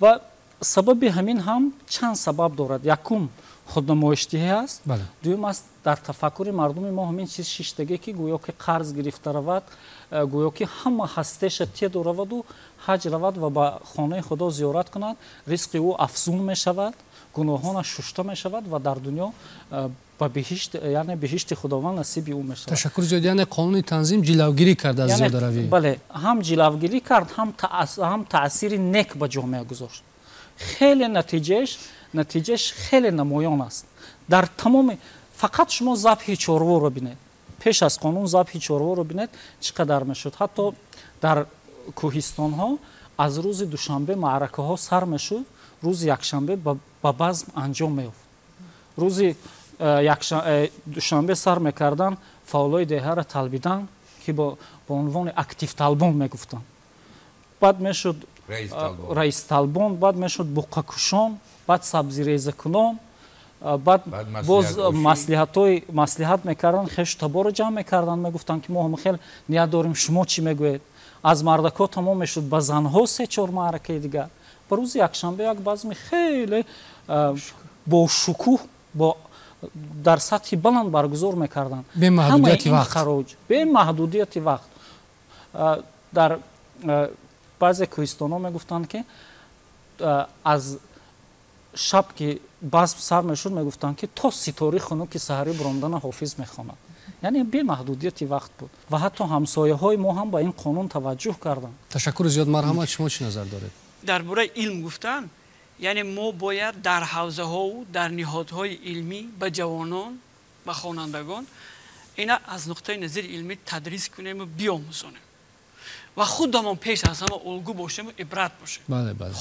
Ва сабаби ҳамин ҳам чанд сабаб дорад. Якум, худнамоишдиҳӣ аст. Дуюм аст, дар тафаккури мардуми мо ҳамин чиз шиштагӣ, ки гӯё ки қарз гирифта равад, гӯё ки ҳама ҳастеша теду раваду ҳаҷ равад ва ба хонаи Худо зиёрат кунад, ризқи ӯ афзун мешавад, гуноҳонаш шушта мешавад ва дар дунё ба биҳишт, яъне биҳишти Худованд насиби ӯ мешавад. Ташаккур зиёд. Яъне қонуни танзим ҷилавгирӣ кард аз зиёдаравӣ. Бале, ҳам ҷилавгирӣ кард, ҳам таъсири нек ба ҷомеа гузошт. Хеле натиҷааш хеле намоён аст дар тамоми. Фақат шумо забҳи чорворо бинед. Пеш аз қонун забҳи чорворо бинед, чӣ қадар мешуд. Ҳатто дар кӯҳистонҳо аз рӯзи душанбе маъракаҳо сар мешуд, рӯзи якшанбе ба базм анҷом меёфт. Рӯзи душанбе сар мекарданд, фаъолои деҳаро талбидан, ки бо унвони активталбон мегуфтанд, баъд мешуд раисталбон, баъд мешуд буққакушон, баъд сабзирезакунон, баъд боз маслиҳатҳои маслиҳат мекарданд, хешу таборро ҷамъ мекарданд, мегуфтанд, ки мо ҳама хел ният дорем, шумо чӣ мегӯед? Аз мардакҳо тамом мешуд, ба занҳо се чор маъракаи дигар. Ба рӯзи якшанбе як базми хеле бошукӯҳ, бо дар сатҳи баланд баргузор мекарданд. Бемаҳдудияти вақт. Хароҷ бемаҳдудияти вақт. Дар баъзе кӯҳистонҳо мегуфтанд, ки аз шаб ки базм сар мешуд, мегуфтанд, ки то ситори хунуки саҳарӣ буромдана ҳофиз мехонад. Яъне бемаҳдудияти вақт буд ва ҳатто ҳамсояҳои мо ҳам ба ин қонун таваҷҷӯҳ карданд. Ташаккури зиёд. Марҳамат, шумо чӣ назар доред? Дар бораи илм гуфтан, яъне мо бояд дар ҳавзаҳову дар ниҳодҳои илмӣ ба ҷавонон, ба хонандагон ина аз нуқтаи назари илмӣ тадрис кунему биомӯзонем ва худамон пеш аз ҳама улгӯ бошему ибрат бошем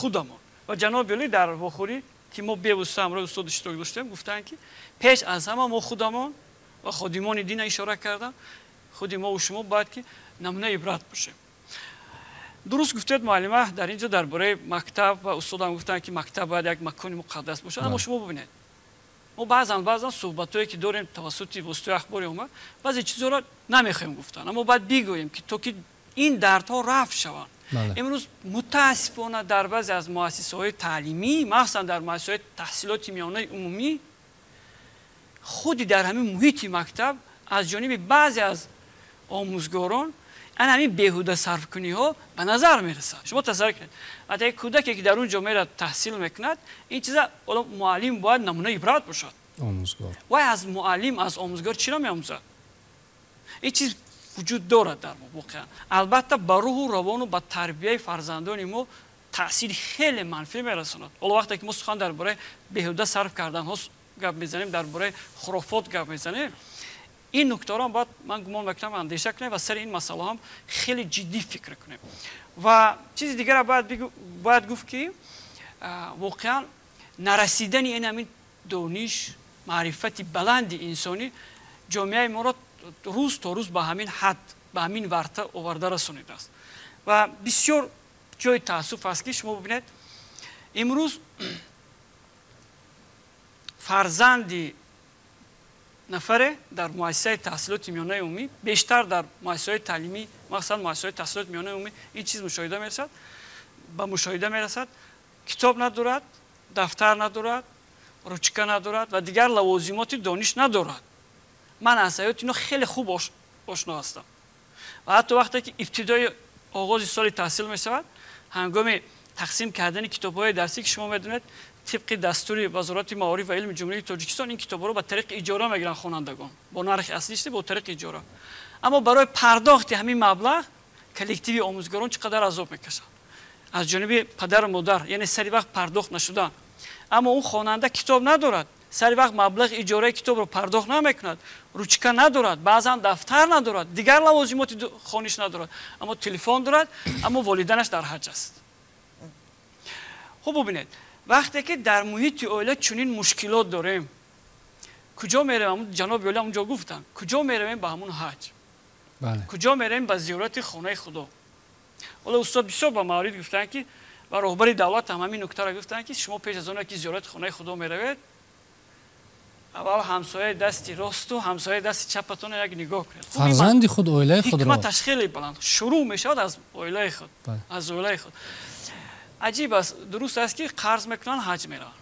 худамон. Ва ҷаноби олӣ дар вохӯрӣ, ки мо бевосита ҳамроҳи устод иштирок доштем, гуфтанд, ки пеш аз ҳама мо худамон ва ходимони дина ишора карданд, худи мову шумо бояд ки намунаи ибрат бошем. Дуруст гуфтед, муаллима, дар ин ҷо дар бораи мактаб, ва устодам гуфтанд, ки мактаб бояд як макони муқаддас бошад. Аммо шумо бибинед, мо баъзан суҳбатҳое, ки дорем тавассути воситаи ахбори омма, баъзе чизҳоро намехоҳем гуфтан, аммо бояд бигӯем, ки то ки ин дардҳо рафт шаванд. Имрӯз мутаассифона дар баъзе аз муассисаҳои таълимӣ, махсусан дар муассисаҳои таҳсилоти миёнаи умумӣ, худи дар ҳамин муҳити мактаб аз ҷониби баъзе аз омӯзгорон ан ҳамин беҳуда сарфкуниҳо ба назар мерасад. Шумо тасаввур кунед, ҳатто як кӯдаке, ки дар он ҷо мерад, таҳсил мекунад, ин чиза муаллим бояд намунаи ибрат бошад. Омӯзгор вай аз муаллим, аз омӯзгор чиро меомӯзад? Ин чиз вуҷуд дорад дар мо воқеан. Албатта, ба рӯҳу равону ба тарбияи фарзандони мо таъсири хеле манфӣ мерасонад. Ҳоло вақте ки мо сухан дар бораи беҳуда сарф карданҳо гап мезанем, дар бораи хурофот гап мезанем, ин нуктаро бояд, ман гумон мекунам, андеша кунем ва сари ин масъала ҳам хеле ҷиддӣ фикр кунем. Ва чизи дигарро бояд гуфт, ки воқеан нарасидани ин ҳамин дониш, маърифати баланди инсонӣ ҷомеаи моро рӯз то рӯз ба ҳамин ҳад, ба ҳамин варта оварда расонидааст. Ва бисёр ҷои таассуф аст, ки шумо бибинед, имрӯз фарзанди Нафаре дар муассисаи таҳсилоти миёнаи умумӣ, бештар дар муассисаҳои таълимӣ, махсусан муассисаҳои таҳсилоти миёнаи умумӣ ин чиз мушоҳида мерасад, ба мушоҳида мерасад, китоб надорад, дафтар надорад, ручка надорад ва дигар лавозимоти дониш надорад. Ман аз ҳаёти ино хеле хуб ошно ҳастам. Ва ҳатто вақте ки ибтидои оғози соли таҳсил мешавад, ҳангоми тақсим кардани китобҳои дарсӣ, ки шумо медонед, тибқи дастури Вазорати маориф ва илми Ҷумҳурии Тоҷикистон ин китобҳоро ба тариқи иҷора мегиранд хонандагон, бо нархи аслӣ, бо тариқи иҷора. Аммо барои пардохти ҳамин маблағ коллективи омӯзгорон чӣ қадар азоб мекашанд аз ҷониби падару модар, яъне сари вақт пардохт нашудан. Аммо он хонанда китоб надорад, сари вақт маблағи иҷораи китобро пардохт намекунад, ручка надорад, баъзан дафтар надорад, дигар лавозимоти хониш надорад, аммо телефон дорад, аммо волиданаш дар ҳаҷ аст. Хуб, бубинед, вақте ки дар муҳити оила чунин мушкилот дорем, куҷо меравем? Ҷаноби оила унҷо гуфтанд, куҷо меравем? Ба ҳамун ҳаҷ. Куҷо меравем? Ба зиёрати хонаи Худо. Ҳоло устод бисёр ба маврид гуфтанд, ки ва роҳбари давлат ҳам ҳамин нуктаро гуфтанд, ки шумо пеш аз оне ки зиёрати хонаи Худо меравед, аввал ҳамсояи дасти росту ҳамсояи дасти чапатонро як нигоҳ кунед. Фарзанди худ, оилаи худро. Ҳикматаш хеле баланд. Шурӯъ мешавад аз оилаи худ, аз оилаи худ. Аҷиб аст, дуруст аст, ки қарз мекунанд, ҳаҷ мераванд.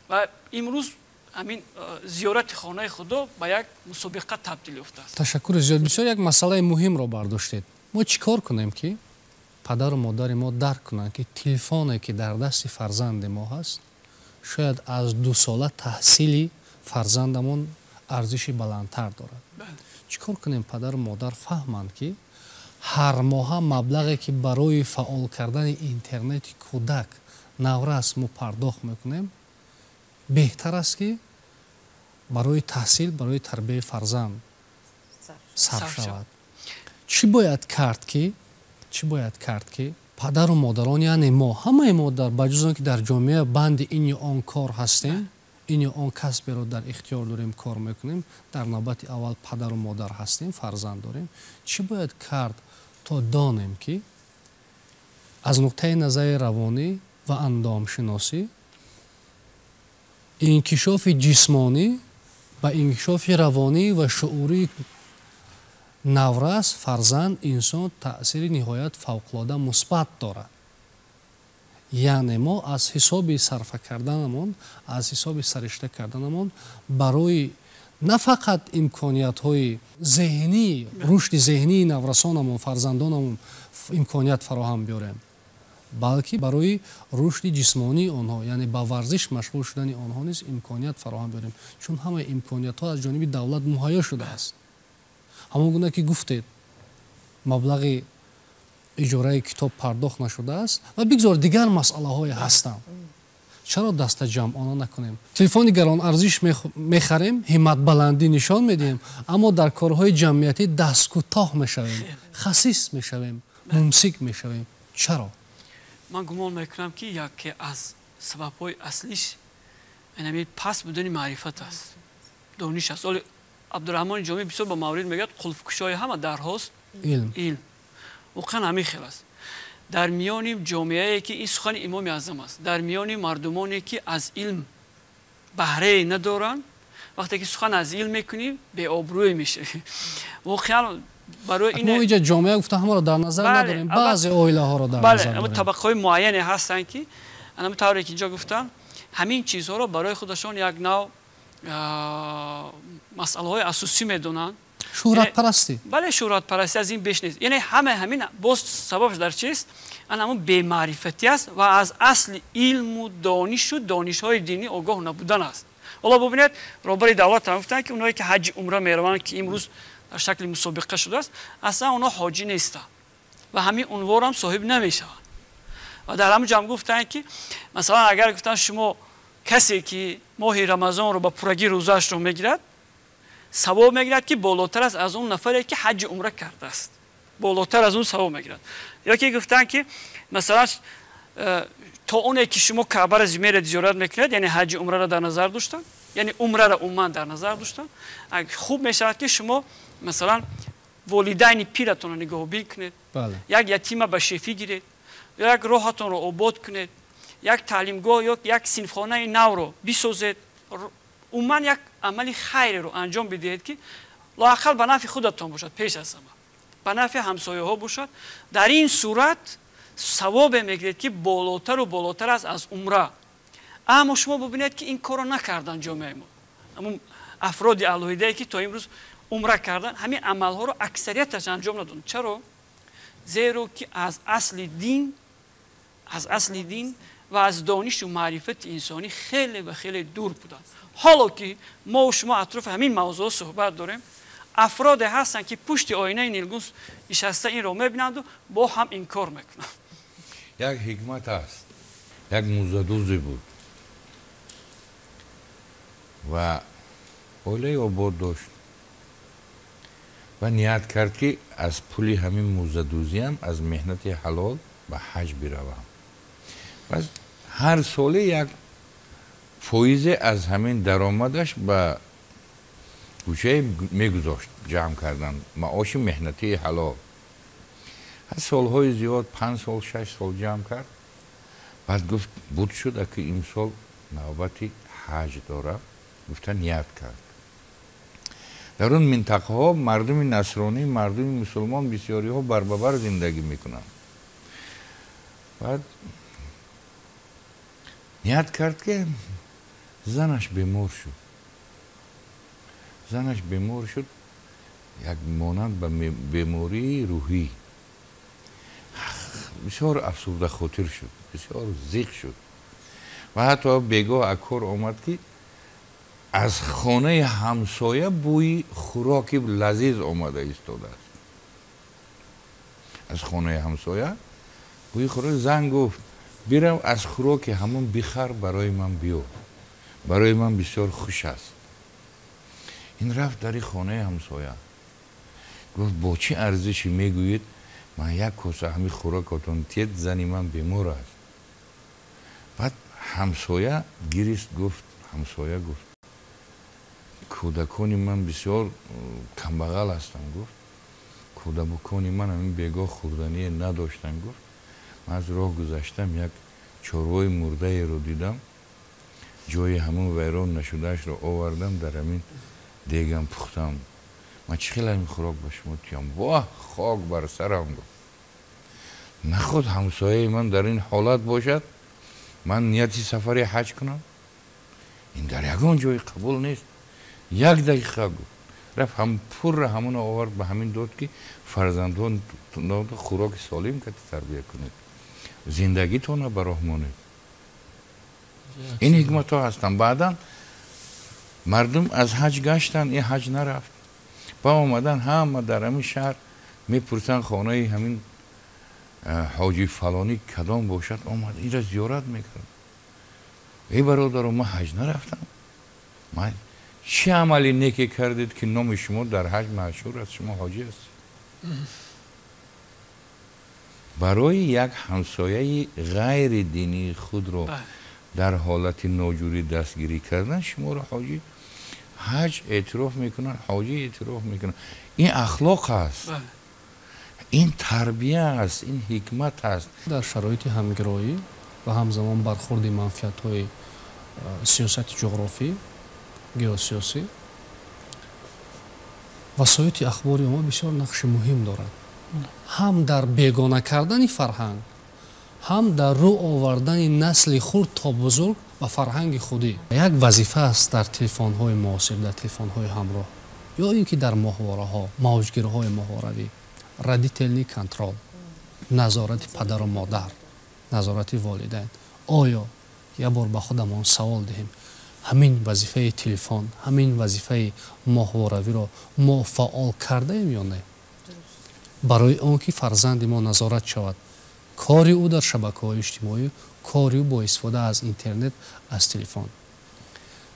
Ва имрӯз ҳамин зиёрати хонаи Худо ба як мусобиқа табдил ёфтааст. Ташаккури зиёд. Бисёр як масъалаи муҳимро бардоштед. Мо чӣ кор кунем, ки падару модари мо дарк кунанд, ки телефоне, ки дар дасти фарзанди мо ҳаст, шояд аз 2 сола таҳсили фарзандамон арзиши баландтар дорад? Чӣ кор кунем, падару модар фаҳманд, ки ҳар моҳа маблағе, ки барои фаъол кардани интернети кӯдак, наврас мо пардохт мекунем, беҳтар аст, ки барои таҳсил, барои тарбияи фарзанд сарф шавад? Чӣ бояд кард, ки падару модарон, яъне мо, ҳамаи мо, дар ба ҷуз он ки дар ҷомеа банди ин ё он кор ҳастем, ин ё он касберо дар ихтиёр дорем, кор мекунем, дар навбати аввал падару модар ҳастем, фарзанд дорем. Чӣ бояд кард, то донем, ки аз нуқтаи назари равонӣ ва андомшиносӣ инкишофи ҷисмонӣ ба инкишофи равонӣ ва шуурии наврас, фарзанд, инсон таъсири ниҳоят фавқулода мусбат дорад? Яъне мо аз ҳисоби сарфа карданамон, аз ҳисоби саришта карданамон барои на фақат имкониятҳои зеҳнӣ, рушди зеҳнии наврасонамон, фарзандонамон имконият фароҳам биёрем, балки барои рушди ҷисмонии онҳо, яъне ба варзиш машғул шудани онҳо низ имконият фароҳам биёрем, чун ҳамаи имкониятҳо аз ҷониби давлат муҳайё шудааст. Ҳамон гуна ки гуфтед, маблағи иҷораи китоб пардохт нашудааст ва бигзор дигар масъалаҳое ҳастанд, чаро дастаҷамъона накунем? Телефони гаронарзиш мехарем, ҳимматбаландӣ нишон медиҳем, аммо дар корҳои ҷамъиятӣ дасткӯтоҳ мешавем, хасис мешавем, мумсик мешавем. Чаро? Ман гумон мекунам, ки яке аз сабабҳои аслиш ҳамин паст будани маърифат аст, дониш аст. Оли Абдураҳмони Ҷомӣ бисёр ба маврид мегӯяд: қулфкушои ҳама дарҳост илм. Илм воқеан ҳамин хел аст. Дар миёни ҷомеае ки, ин сухани Имоми Аъзам аст, дар миёни мардумоне ки аз илм баҳрае надоранд, вақте ки сухан аз илм мекунӣ, беобрӯе мешавӣ воқеан. Барои мо инҷа ҷомеа гуфта ҳамаро дар назар надорем, баъзе оилаҳоро дар назар дорем. Табақаҳои муайяне ҳастанд, ки ана тавре ки инҷо гуфтанд, ҳамин чизҳоро барои худашон як нав масъалаҳои асосӣ медонанд. Шӯҳратпарастӣ. Бале, шӯҳратпарастӣ, аз ин беш нест. Яъне ҳама ҳамин боз сабабш дар чист? Ана ҳамун бемаърифатӣ аст ва аз асли илму донишу донишҳои динӣ огоҳ набудан аст. Ҳоло бубинед, роҳбари давлат ҳам гуфтанд, ки онҳое ки ҳаҷи умра мераванд, ки имрӯз дар шакли мусобиқа шудааст, аслан онҳо ҳоҷӣ нестанд ва ҳамин унворам соҳиб намешаванд. Ва дар ҳамин ҷо ҳам гуфтанд, ки масалан, агар гуфтанд, шумо касе ки моҳи Рамазонро ба пуррагӣ рӯзаашро мегирад, савоб мегирад, ки болотар аст аз он нафаре ки ҳаҷи умра кардааст, болотар аз он савоб мегирад. Ё ки гуфтанд, ки масалан, то оне ки шумо Каъбаро меред, зиёрат мекунед, яъне ҳаҷи умраро дар назар доштанд, яъне умраро умуман дар назар доштанд, хуб мешавад, ки шумо масалан волидайни пиратонро нигоҳубин кунед, як ятима ба шефӣ гиред ё як роҳатонро обод кунед, як таълимгоҳ ё як синфхонаи навро бисозед, умуман як амали хайреро анҷом бидиҳед, ки лоақал ба нафъи худатон бошад, пеш аз ҳама ба нафъи ҳамсояҳо бошад. Дар ин сурат савобе мегиред, ки болотару болотар аст аз умра. Аммо шумо бубинед, ки ин корро накардан ҷомеаи мо. Ҳамун афроди алоҳидае, ки то имрӯз умра кардан, ҳамин амалҳоро аксарияташ анҷом надоданд. Чаро? Зеро ки аз асли дин ва аз донишу маърифати инсонӣ хеле ва хеле дур буданд. Ҳоло ки мо шумо атрофи ҳамин мавзӯъ суҳбат дорем, афроде ҳастанд, ки пушти оинаи нилгун нишаста инро мебинанду бо ҳам инкор мекунанд. Як ҳикмат аст. Як музадузе буд ва оилаи обод дошт ва ният кард, ки аз пули ҳамин музадузиам аз меҳнати ҳалол ба ҳаҷ биравам. Пас ҳар соле як фоизе аз ҳамин даромадаш ба гӯшае мегузошт, ҷамъ кардан маоши меҳнатии ҳалол. Ҳар солҳои зиёд, 5 сол, 6 сол ҷамъ кард. Баъд гуфт, буд шуд, аки имсол навбати ҳаҷ дорам, гуфта ният кард. Дар он минтақаҳо мардуми насронӣ, мардуми мусулмон бисёриҳо барбабар зиндагӣ мекунанд. Баъд ният кард, ки занаш бемор шуд. Занаш бемор шуд, як монанд ба бемории рӯҳӣ. Бисёр афсурдахотир шуд, бисёр зиқ шуд ва ҳатто бегоҳ акор омад, ки аз хонаи ҳамсоя бӯи хӯроки лазиз омада истодааст. Аз хонаи ҳамсоя бӯи хӯрок. Зан гуфт, бирав аз хӯроки ҳамон бихар, барои ман биё, барои ман бисёр хуш аст. Ин рафт дари хонаи ҳамсоя, гуфт, бо чӣ арзише мегӯед, ман як коса ҳамин хӯрокатон тед, зани ман бемор аст. Баъд ҳамсоя гирист, гуфт, ҳамсоя гуфт, кӯдакони ман бисёр камбағал ҳастанд, гуфт, кӯдакони ман ҳамин бегоҳ хӯрдание надоштанд, гуфт, ман аз роҳ гузаштам, як чорвои мурдаеро дидам, ҷои ҳамон вайрон нашудаашро овардам, дар ҳамин дегам пухтам. Ман чӣ хел ҳамин хӯрок ба шумо тиям? Воҳ, хок бар сарам, гуфт. Наход ҳамсояи ман дар ин ҳолат бошад, ман нияти сафари ҳаҷ кунам? Ин дар ягон ҷои қабул нест. Як дақиқа, гуфт, рафт ҳам пурра ҳамонро овард, ба ҳамин дод, ки фарзандон хӯроки солим кати тарбия кунед, зиндагитонро ба роҳ монед. Ин ҳикматҳо ҳастанд. Баъдан мардум аз ҳаҷ гаштанд, ин ҳаҷ нарафт. Ба омадан ҳама дар ҳамин шаҳр мепурсанд, хонаи ҳамин ҳоҷи фалонӣ кадом бошад, омад инро зиёрат мекард. Эй бародаро, ман ҳаҷ нарафтам, ман чӣ амали неке кардед, ки номи шумо дар ҳаҷ машҳур аст, шумо ҳоҷӣ ҳастед? Барои як ҳамсояи ғайридинии худро дар ҳолати ноҷурӣ дастгирӣ кардан, шуморо ҳоҷӣ ҳаҷ эътироф мекунанд, ҳоҷӣ эътироф мекунанд. Ин ахлоқ аст, ин тарбия аст, ин ҳикмат аст. Дар шароити ҳамгироӣ ва ҳамзамон бархурди манфиатҳои сиёсати ҷуғрофӣ, геосиёсӣ, васоити ахбори омма бисёр нақши муҳим дорад, ҳам дар бегона кардани фарҳанг, ҳам дар рӯ овардани насли хурд то бузург ба фарҳанги худӣ. Як вазифа аст дар телефонҳои муосир, дар телефонҳои ҳамроҳ ё ин ки дар моҳвораҳо, мавҷгирҳои моҳворавӣ, родительный контроль, назорати падару модар, назорати волидайн. Оё як бор ба худамон савол диҳем, ҳамин вазифаи телефон, ҳамин вазифаи моҳворавиро мо фаъол кардаем ё не? Барои он ки фарзанди мо назорат шавад, кори ӯ дар шабакаҳои иҷтимоӣ, кори ӯ бо истифода аз интернет, аз телефон.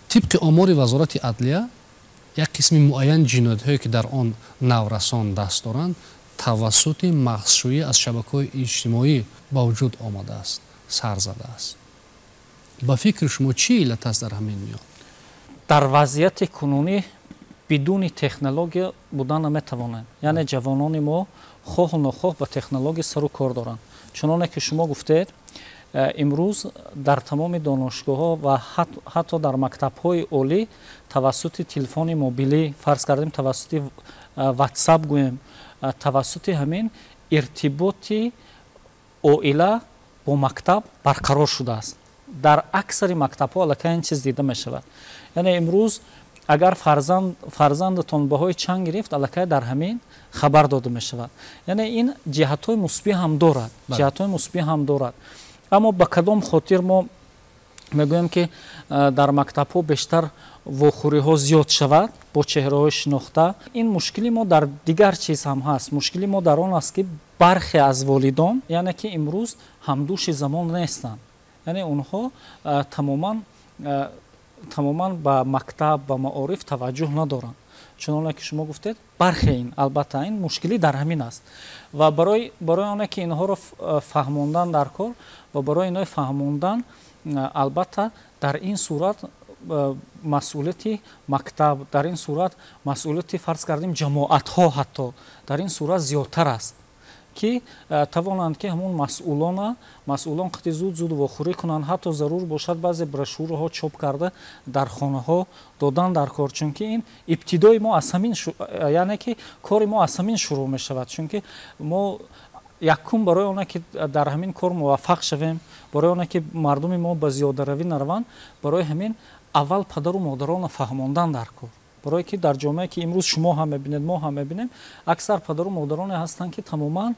Тибқи омори Вазорати адлия, як қисми муайян ҷиноятҳое, ки дар он наврасон даст доранд, тавассути мағзшӯӣ аз шабакаҳои иҷтимоӣ ба вуҷуд омадааст, сар задааст. Ба фикри шумо чӣ иллат аст дар ҳамин миён? Дар вазъияти кунунӣ бидуни технология будан наметавонанд. Яъне ҷавонони мо хоҳу нохоҳ ба технология сару кор доранд. Чуноне ки шумо гуфтед, Имрӯз дар тамоми донишгоҳҳо ва ҳатто дар мактабҳои олӣ тавассути телефони мобилӣ, фарз кардем, тавассути WhatsApp гӯем, тавассути ҳамин иртиботи оила бо мактаб барқарор шудааст. Дар аксари мактабҳо аллакай ин чиз дида мешавад. Яъне имрӯз агар фарзандатон баҳои чанд гирифт, аллакай дар ҳамин хабар дода мешавад. Яъне ин ҷиҳатҳои мусбӣ ҳам дорад, ҷиҳатҳои мусбӣ ҳам дорад. Аммо ба кадом хотир мо мегӯем, ки дар мактабҳо бештар вохӯриҳо зиёд шавад бо чеҳраҳои шинохта? Ин мушкили мо дар дигар чиз ҳам ҳаст. Мушкили мо дар он аст, ки бархе аз волидон, яъне ки имрӯз ҳамдӯши замон нестанд. Яъне онҳо тамоман ба мактаб, ба маориф таваҷҷӯҳ надоранд. Чуноне ки шумо гуфтед, бархе ин, албатта, ин мушкилӣ дар ҳамин аст. Ва барои оне ки инҳоро фаҳмондан дар кор ва барои инҳои фаҳмондан, албатта, дар ин сурат масъулияти мактаб, дар ин сурат масъулияти, фарз кардем, ҷамоатҳо ҳатто дар ин сурат зиёдтар аст, ки тавонанд, ки ҳамон масъулон қати зуд зуд вохӯрӣ кунанд, ҳатто зарур бошад, баъзе брошюраҳо чоп карда дар хонаҳо додан дар кор. Чунки ин ибтидои мо аз ҳамин, яъне ки кори мо аз ҳамин шурӯъ мешавад. Чунки мо якум барои оне ки дар ҳамин кор муваффақ шавем, барои оне ки мардуми мо ба зиёдаравӣ нараванд, барои ҳамин аввал падару модаронро фаҳмондан дар кор. Барое ки дар ҷомеа, ки имрӯз шумо ҳам мебинед, мо ҳам мебинем, аксар падару модароне ҳастанд, ки тамоман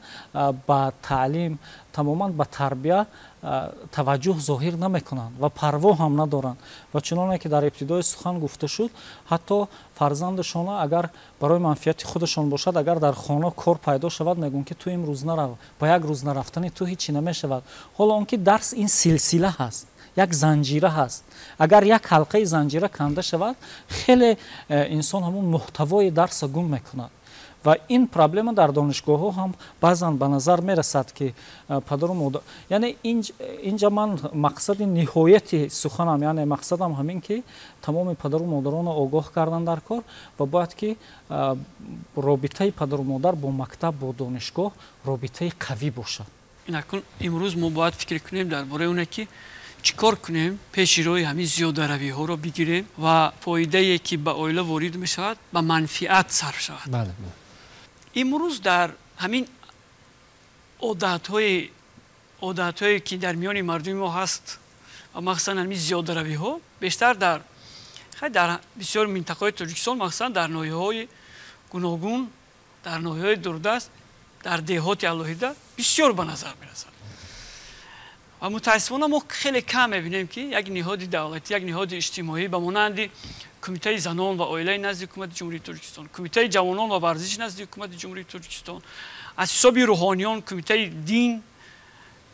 ба таълим, тамоман ба тарбия таваҷҷӯҳ зоҳир намекунанд ва парво ҳам надоранд. Ва чуноне ки дар ибтидои сухан гуфта шуд, ҳатто фарзандашона, агар барои манфиати худашон бошад, агар дар хона кор пайдо шавад, мегӯянд, ки ту имрӯз нарав, ба як рӯз нарафтани ту ҳечи намешавад. Ҳоло он ки дарс ин силсила ҳаст, як занҷира ҳаст. Агар як ҳалқаи занҷира канда шавад, хеле инсон ҳамон муҳтавои дарса гум мекунад. Ва ин проблема дар донишгоҳҳо ҳам баъзан ба назар мерасад, ки падару модар, яъне инҷа ман мақсади ниҳояти суханам, яъне мақсадам ҳамин, ки тамоми падару модаронро огоҳ кардан дар кор ва бояд ки робитаи падару модар бо мактаб, бо донишгоҳ робитаи қавӣ бошад. Инакун имрӯз мо бояд фикр кунем дар бораи оне, ки чӣ кор кунем, пеши роҳи ҳамин зиёдаравиҳоро бигирем ва фоидае, ки ба оила ворид мешавад, ба манфиат сарф шавад. Имрӯз дар ҳамин одатҳое, ки дар миёни мардуми мо ҳаст ва махсусан ҳамин зиёдаравиҳо бештар дар бисёр минтақаҳои Тоҷикистон, махсусан дар ноҳияҳои гуногун, дар ноҳияҳои дурдаст, дар деҳоти алоҳида бисёр ба назар мерасад. Ва мутаассифона мо хеле кам мебинем, ки як ниҳоди давлатӣ, як ниҳоди иҷтимоӣ ба монанди Кумитаи занон ва оилаи назди Ҳукумати Ҷумҳурии Тоҷикистон, Кумитаи ҷавонон ва варзиши назди Ҳукумати Ҷумҳурии Тоҷикистон, аз ҳисоби рӯҳониён Кумитаи дин,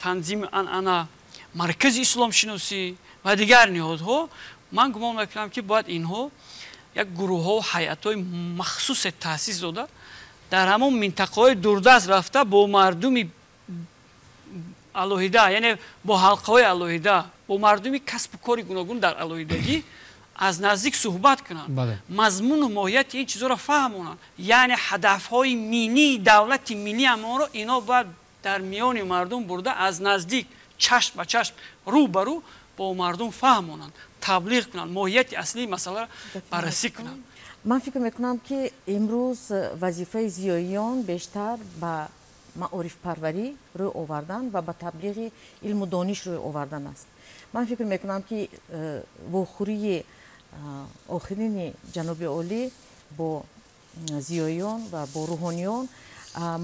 танзими анъана, Маркази исломшиносӣ ва дигар ниҳодҳо, ман гумон мекунам, ки бояд инҳо як гурӯҳҳо, ҳайатҳои махсусе таъсис дода, дар ҳамон минтақаҳои дурдаст рафта, бо мардуми алоҳида, яъне бо ҳалқаҳои алоҳида, бо мардуми касбу кори гуногун дар алоҳидагӣ аз наздик суҳбат кунанд, мазмуну моҳияти ин чизҳоро фаҳмонанд. Яъне ҳадафҳои миллии давлати миллиамонро ино бояд дар миёни мардум бурда, аз наздик, чашм ба чашм, рӯ ба рӯ бо мардум фаҳмонанд, таблиғ кунанд, моҳияти аслии масъаларо баррасӣ кунанд. Ман фикр мекунам, ки имрӯз вазифаи зиёиён бештар ба маорифпарварӣ рӯй овардан ва ба таблиғи илму дониш рӯй овардан аст. Ман фикр мекунам, ки вохӯрии охирини ҷаноби олӣ бо зиёиён ва бо рӯҳониён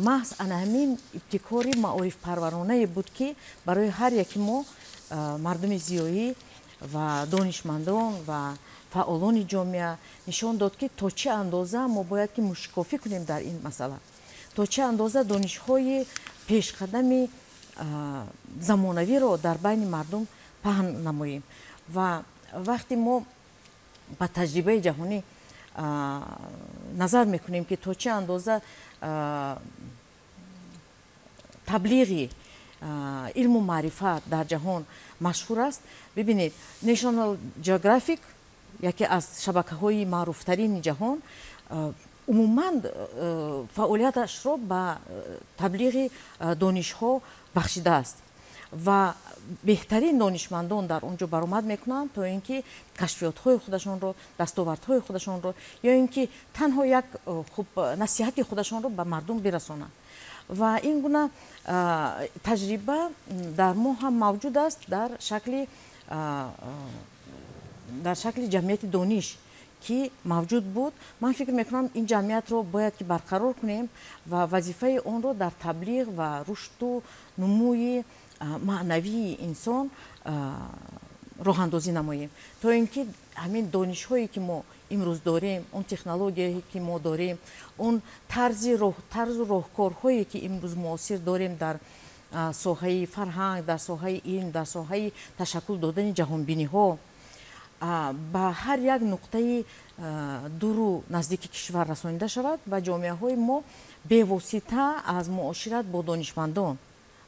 маҳз ана ҳамин ибтикори маорифпарваронае буд, ки барои ҳар яки мо, мардуми зиёӣ ва донишмандон ва фаъолони ҷомеа, нишон дод, ки то чӣ андоза мо бояд ки мушкофӣ кунем дар ин масъала, то чӣ андоза донишҳои пешқадами замонавиро дар байни мардум паҳн намоем. Ва вақте мо ба таҷрибаи ҷаҳонӣ назар мекунем, ки то чӣ андоза таблиғи илму маърифат дар ҷаҳон машҳур аст, бибинед, National Geographic, яке аз шабакаҳои маъруфтарини ҷаҳон, умуман фаъолияташро ба таблиғи донишҳо бахшидааст. Ва беҳтарин донишмандон дар он ҷо баромад мекунанд, то ин ки кашфиётҳои худашонро, дастовардҳои худашонро ё ин ки танҳо як хуб насиҳати худашонро ба мардум бирасонанд. Ва ин гуна таҷриба дар мо ҳам мавҷуд аст дар шакли ҷамъияти дониш ки мавҷуд буд. Ман фикр мекунам, ин ҷамъиятро бояд ки барқарор кунем ва вазифаи онро дар таблиғ ва рушду нумӯи маънавии инсон роҳандозӣ намоем, то ин ки ҳамин донишҳое ки мо имрӯз дорем, он технологияе ки мо дорем, он тарзу роҳкорҳое ки имрӯз муосир дорем дар соҳаи фарҳанг, дар соҳаи илм, дар соҳаи ташаккул додани ҷаҳонбиниҳо ба ҳар як нуқтаи дуру наздики кишвар расонида шавад ва ҷомеаҳои мо бевосита аз муошират бо донишмандон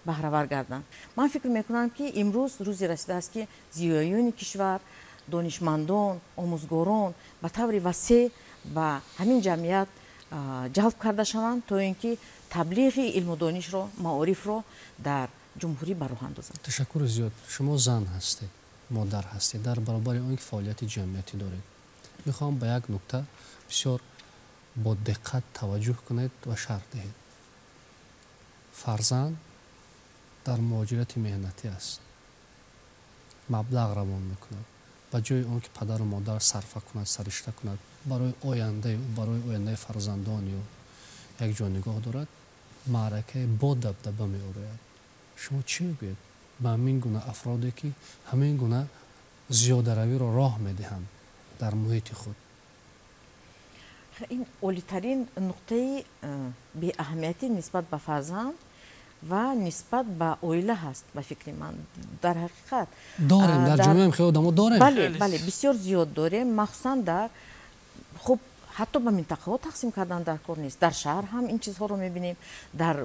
баҳравар гарданд. Ман фикр мекунам, ки имрӯз рӯзе расидааст, ки зиёиёни кишвар, донишмандон, омӯзгорон ба таври васеъ ба ҳамин ҷамъият ҷалб карда шаванд, то ин ки таблиғи илму донишро, маорифро дар ҷумҳурӣ ба роҳ андозанд. Ташаккури зиёд. Шумо зан ҳастед, модар ҳастед, дар баробари он ки фаъолияти ҷамъиятӣ доред. Мехоҳам ба як нукта бисёр бо диққат таваҷҷӯҳ кунед ва шарҳ диҳед. Фарзанд дар муҳоҷирати меҳнатӣ аст, маблағ равон мекунад. Ба ҷои он ки падару модар сарфа кунад, саришта кунад, барои ояндаи ӯ, барои ояндаи фарзандони ӯ як ҷо нигоҳ дорад, маъракаи бо дабдаба меорояд. Шумо чӣ мегӯед ба ҳамин гуна афроде, ки ҳамин гуна зиёдаравиро роҳ медиҳанд дар муҳити худ? Ин олитарин нуқтаи беаҳамиятӣ нисбат ба фарзанд ва нисбат ба оила ҳаст, ба фикри ман. Дар ҳақиқат дорем, дар ҷомеаам хеле одамо дорем. Бале, бале, бисёр зиёд дорем, махсусан дар хуб ҳатто ба минтақаҳо тақсим кардан дар кор нест. Дар шаҳр ҳам ин чизҳоро мебинем, дар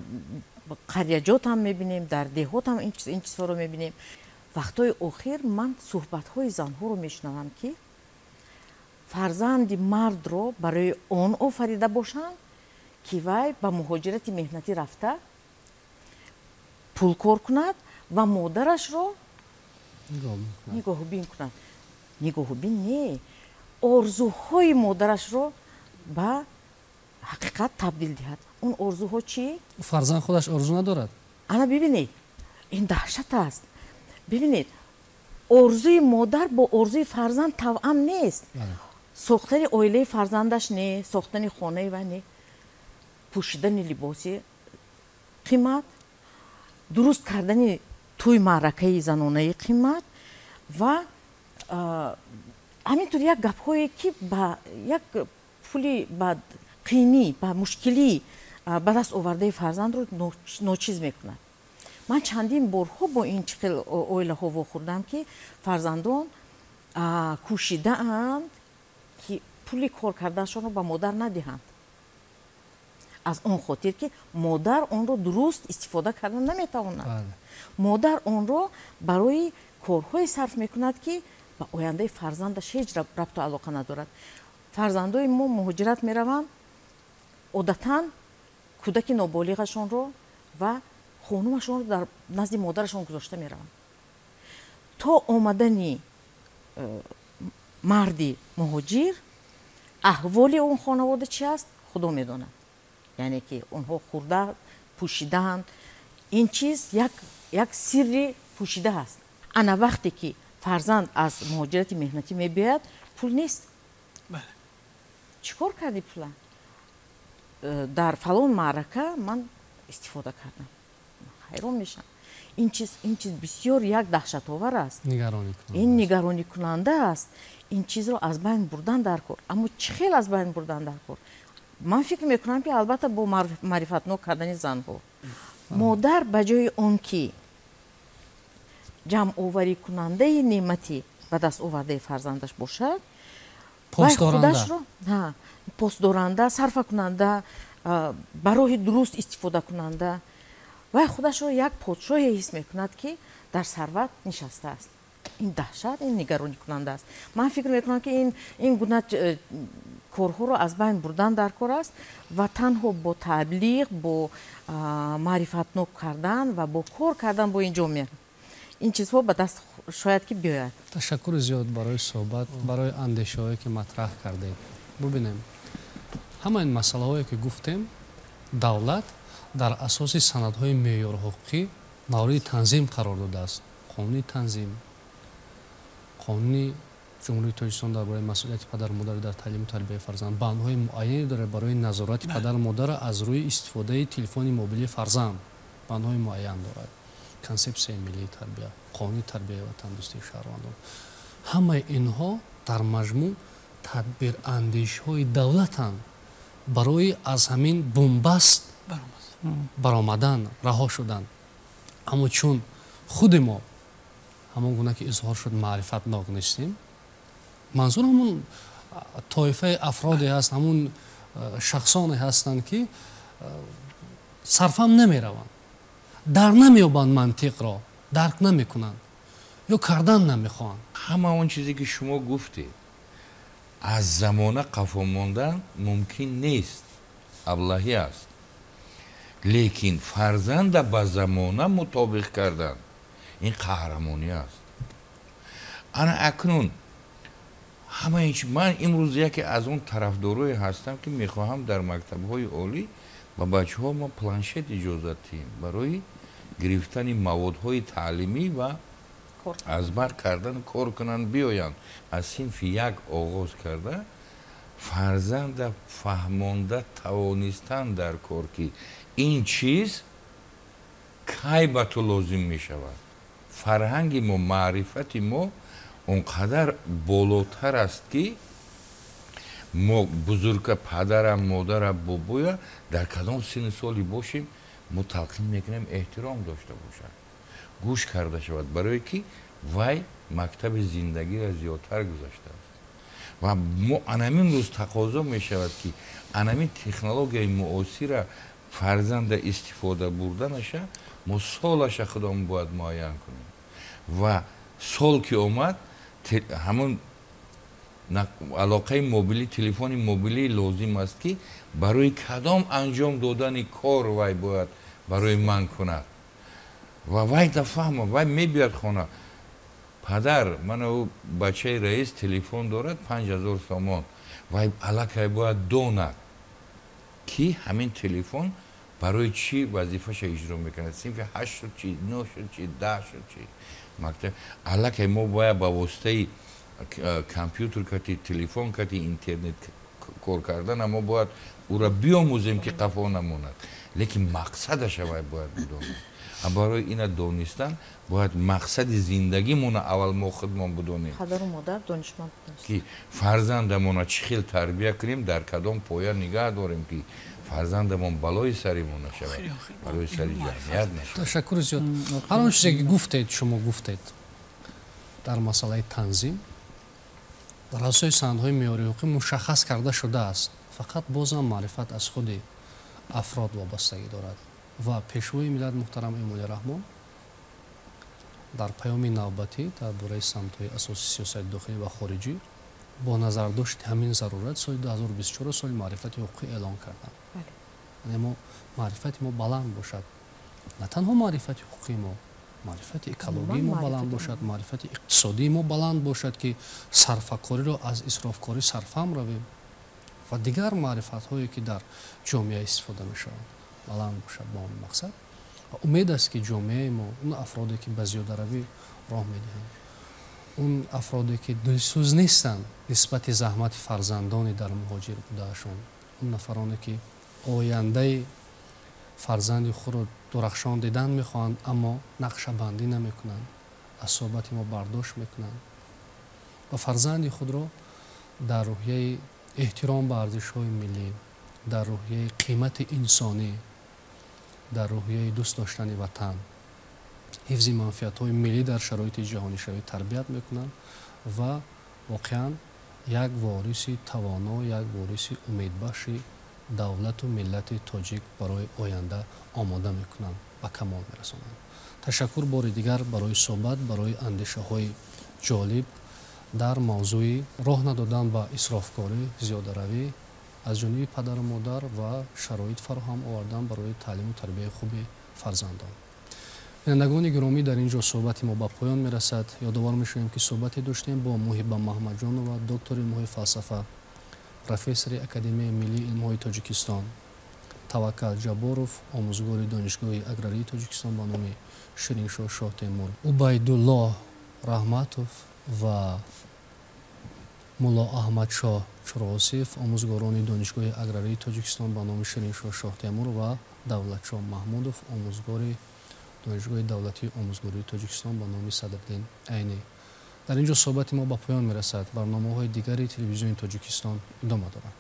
қарияҷот ҳам мебинем, дар деҳот ҳам ин чизҳоро мебинем. Вақтҳои охир ман суҳбатҳои занҳоро мешунавам, ки фарзанди мардро барои он офарида бошанд, ки вай ба муҳоҷирати меҳнатӣ рафта пул кор кунад ва модарашро нигоҳубин кунад. Нигоҳубин не, орзуҳои модарашро ба ҳақиқат табдил диҳад. Он орзуҳо чӣ? Фарзанд худаш орзу надорад. Ана бибинед, ин даҳшат аст. Бибинед, орзуи модар бо орзуи фарзанд тавъам нест. Сохтани оилаи фарзандаш не, сохтани хонаи вай не, пӯшидани либоси қимат, дуруст кардани тӯй маъракаи занонаи қимат ва ҳамин тур як гапҳое, ки ба як пули ба қинӣ, ба мушкилӣ ба даст овардаи фарзандро ночиз мекунад. Ман чандин борҳо бо ин чӣ хел оилаҳо вохӯрдам, ки фарзандон кӯшидаанд, ки пули кор кардаашонро ба модар надиҳанд, аз он хотир ки модар онро дуруст истифода карда наметавонад. Модар онро барои корҳое сарф мекунад, ки ба ояндаи фарзандаш ҳеҷ рабту алоқа надорад. Фарзандои мо муҳоҷират мераванд, одатан кӯдаки ноболиғашонро ва хонумашонро дар назди модарашон гузошта мераванд. То омадани марди муҳоҷир аҳволи он хонавода чи аст, худо медонад. Яъне ки онҳо хӯрда, пӯшидаанд. Ин чиз як сирри пӯшида аст. Ана вақте ки фарзанд аз муҳоҷирати меҳнатӣ мебиёяд, пул нест. Чӣ кор кардӣ пула? Дар фалон маърака ман истифода кардам. Ҳайрон мешавам. Ин чиз бисёр як даҳшатовар аст. Ин нигаронӣкунанда аст. Ин чизро аз байн бурдан дар кор. Аммо чӣ хел аз байн бурдан дар кор? Ман фикр мекунам, ки албатта бо маърифатнок кардани занҳо. Модар ба ҷои он ки ҷамъоварикунандаи неъмати ба даст овардаи фарзандаш бошад, худашро посдоранда, сарфакунанда, ба роҳи дуруст истифодакунанда, вай худашро як подшоҳе ҳис мекунад, ки дар сарват нишастааст. Ин даҳшат, ин нигаронӣкунанда аст. Ман фикр мекунам, ки ин гуна корҳоро аз байн бурдан дар кор аст ва танҳо бо таблиғ, бо маърифатнок кардан ва бо кор кардан бо ин ҷомеа. Ин чизҳо ба даст шояд ки биёяд. Ташаккури зиёд барои суҳбат, барои андешаҳое ки матраҳ кардед. Бубинем, ҳама ин масъалаҳое ки гуфтем, давлат дар асоси санадҳои меъёрҳуқуқӣ мавриди танзим қарор додааст. Қонуни танзим, қонуни Ҷумҳурии Тоҷикистон дар бораи масъулияти падару модар дар таълиму тарбияи фарзанд бандҳои муайяне дорад барои назорати падару модар аз рӯи истифодаи телефони мобилии фарзанд, бандҳои муайян дорад. Консепсияи миллии тарбия, қонуни тарбияи ватандӯстии шаҳрвандон. Ҳамаи инҳо дар маҷмӯъ тадбирандешиҳои давлатанд барои аз ҳамин бунбаст баромадан, раҳо шудан. Аммо чун худи мо ҳамон гуна ки изҳор шуд маърифатнок нестем, манзур ҳамон тоифаи афроде ҳаст, ҳамон шахсоне ҳастанд ки сарфам намераванд, дар намеёбанд мантиқро, дарк намекунанд ё кардан намехоҳанд. Ҳама он чизе ки шумо гуфтед аз замона қафо мондан мумкин нест, аблаҳӣ аст. Лекин фарзанда ба замона мутобиқ кардан ин қаҳрамонӣ аст. Ана акнун ҳамаи ман имрӯз яке аз он тарафдорое ҳастам ки мехоҳам дар мактабҳои олӣ ба бачаҳо мо планшет иҷозат диҳем барои гирифтани маводҳои таълимӣ ва аз бар кардан кор кунанд, биёянд. Аз синфи як оғоз карда фарзанда фаҳмонда тавонистан дар кор ки ин чиз кай ба ту лозим мешавад. Фарҳанги мо, маърифати мо он қадар болотар аст ки мо бузурга, падара, модара, бобоя дар кадом синни соли бошем мо талқин мекунем эҳтиром дошта бошад, гӯш карда шавад, барое ки вай мактаби зиндагиро зиёдтар гузаштааст. Ва мо анамин рӯз тақозо мешавад ки анамин технологияи муосира фарзанда истифода бурданаша мо солаша худомон бояд муайян кунем. Ва сол ки омад ҳамон алоқаи мобилӣ, телефони мобилӣ лозим аст ки барои кадом анҷом додани кор вай бояд барои ман кунад. Ва вай дафаҳма, вай мебиёд хона, падар, мана ӯ бачаи раис телефон дорад 5000 сомон. Вай аллакай бояд донад ки ҳамин телефон барои чӣ вазифаша иҷро мекунад. Синфи 8 шуд чи, 9 шуд чи, 10 шуд чи, мактаб аллакай мо бояд ба воситаи компютер кати, телефон кати, интернет кор кардан мо бояд ӯра биомӯзем ки қафо намонад, лекин мақсадаша вай бояд бидонад. Барои ина донистан бояд мақсади зиндагимона аввал мо худмон бидонем. Падару модар донишманд буданд ки фарзандамона чӣ хел тарбия кунем, дар кадом поя нигаҳ дорем ки фарзандамон балои сари мо нашавад, балои сари ҷамъият нашавад. Ташаккури зиёд. Ҳар он чизе ки гуфтед, шумо гуфтед дар масъалаи танзим дар асоси санадҳои меъёрии ҳуқуқӣ мушаххас карда шудааст. Фақат бозам маърифат аз худи афрод вобастагӣ дорад. Ва пешвои миллат муҳтарам Эмомалӣ Раҳмон дар паёми навбатӣ дар бораи самтҳои асосии сиёсати дохилӣ ва хориҷӣ бо назардошти ҳамин зарурат соли 2024 соли маърифати ҳуқуқӣ эълон карданд. Яъне мо маърифати мо баланд бошад, на танҳо маърифати ҳуқуқии мо, маърифати экологии мо баланд бошад, маърифати иқтисодии мо баланд бошад ки сарфакориро аз исрофкорӣ сарфам равем ва дигар маърифатҳое ки дар ҷомеа истифода мешаванд баланд бошад ба он мақсад. Ва умед аст ки ҷомеаи мо, он афроде ки ба зиёдаравӣ роҳ медиҳанд, он афроде ки дилсӯз нестанд нисбати заҳмати фарзандони дар муҳоҷир будаашон, он нафароне ки ояндаи фарзанди худро дурахшон дидан мехоҳанд, аммо нақшабандӣ намекунанд, аз суҳбати мо бардошт мекунанд ва фарзанди худро дар рӯҳияи эҳтиром ба арзишҳои миллӣ, дар рӯҳияи қимати инсонӣ, дар рӯҳияи дӯст доштани ватан, ҳифзи манфиатҳои миллӣ дар шароити ҷаҳонишавӣ тарбият мекунанд ва воқеан як вориси тавоно, як вориси умедбахши давлату миллати тоҷик барои оянда омода мекунанд, ба камол мерасонанд. Ташаккур бори дигар барои суҳбат, барои андешаҳои ҷолиб дар мавзӯи роҳ надодан ба исрофкорӣ, зиёдаравӣ аз ҷониби падару модар ва шароит фароҳам овардан барои таълиму тарбияи хуби фарзандон. Бинандагони гиромӣ, дар ин ҷо суҳбати мо ба поён мерасад. Ёдовар мешавем, ки суҳбате доштем бо Муҳиба Маҳмадҷонова, доктори илмҳои фалсафа, профессори Академияи миллии илмҳои Тоҷикистон, Таваккал Ҷабборов, омӯзгори Донишгоҳи аграрии Тоҷикистон ба номи Шириншоҳ Шоҳтемур, Убайдуллоҳ Раҳматов ва Мулло Аҳмадшоҳ Чурғосиев, омӯзгорони Донишгоҳи аграрии Тоҷикистон ба номи Шириншоҳ Шоҳтемур, ва Давлатшоҳ Маҳмудов, омӯзгори Донишгоҳи давлатии омӯзгории Тоҷикистон ба номи Садриддин Айнӣ. Дар ин ҷо суҳбати мо ба поён мерасад. Барномаҳои дигари Телевизиони Тоҷикистон идома доранд.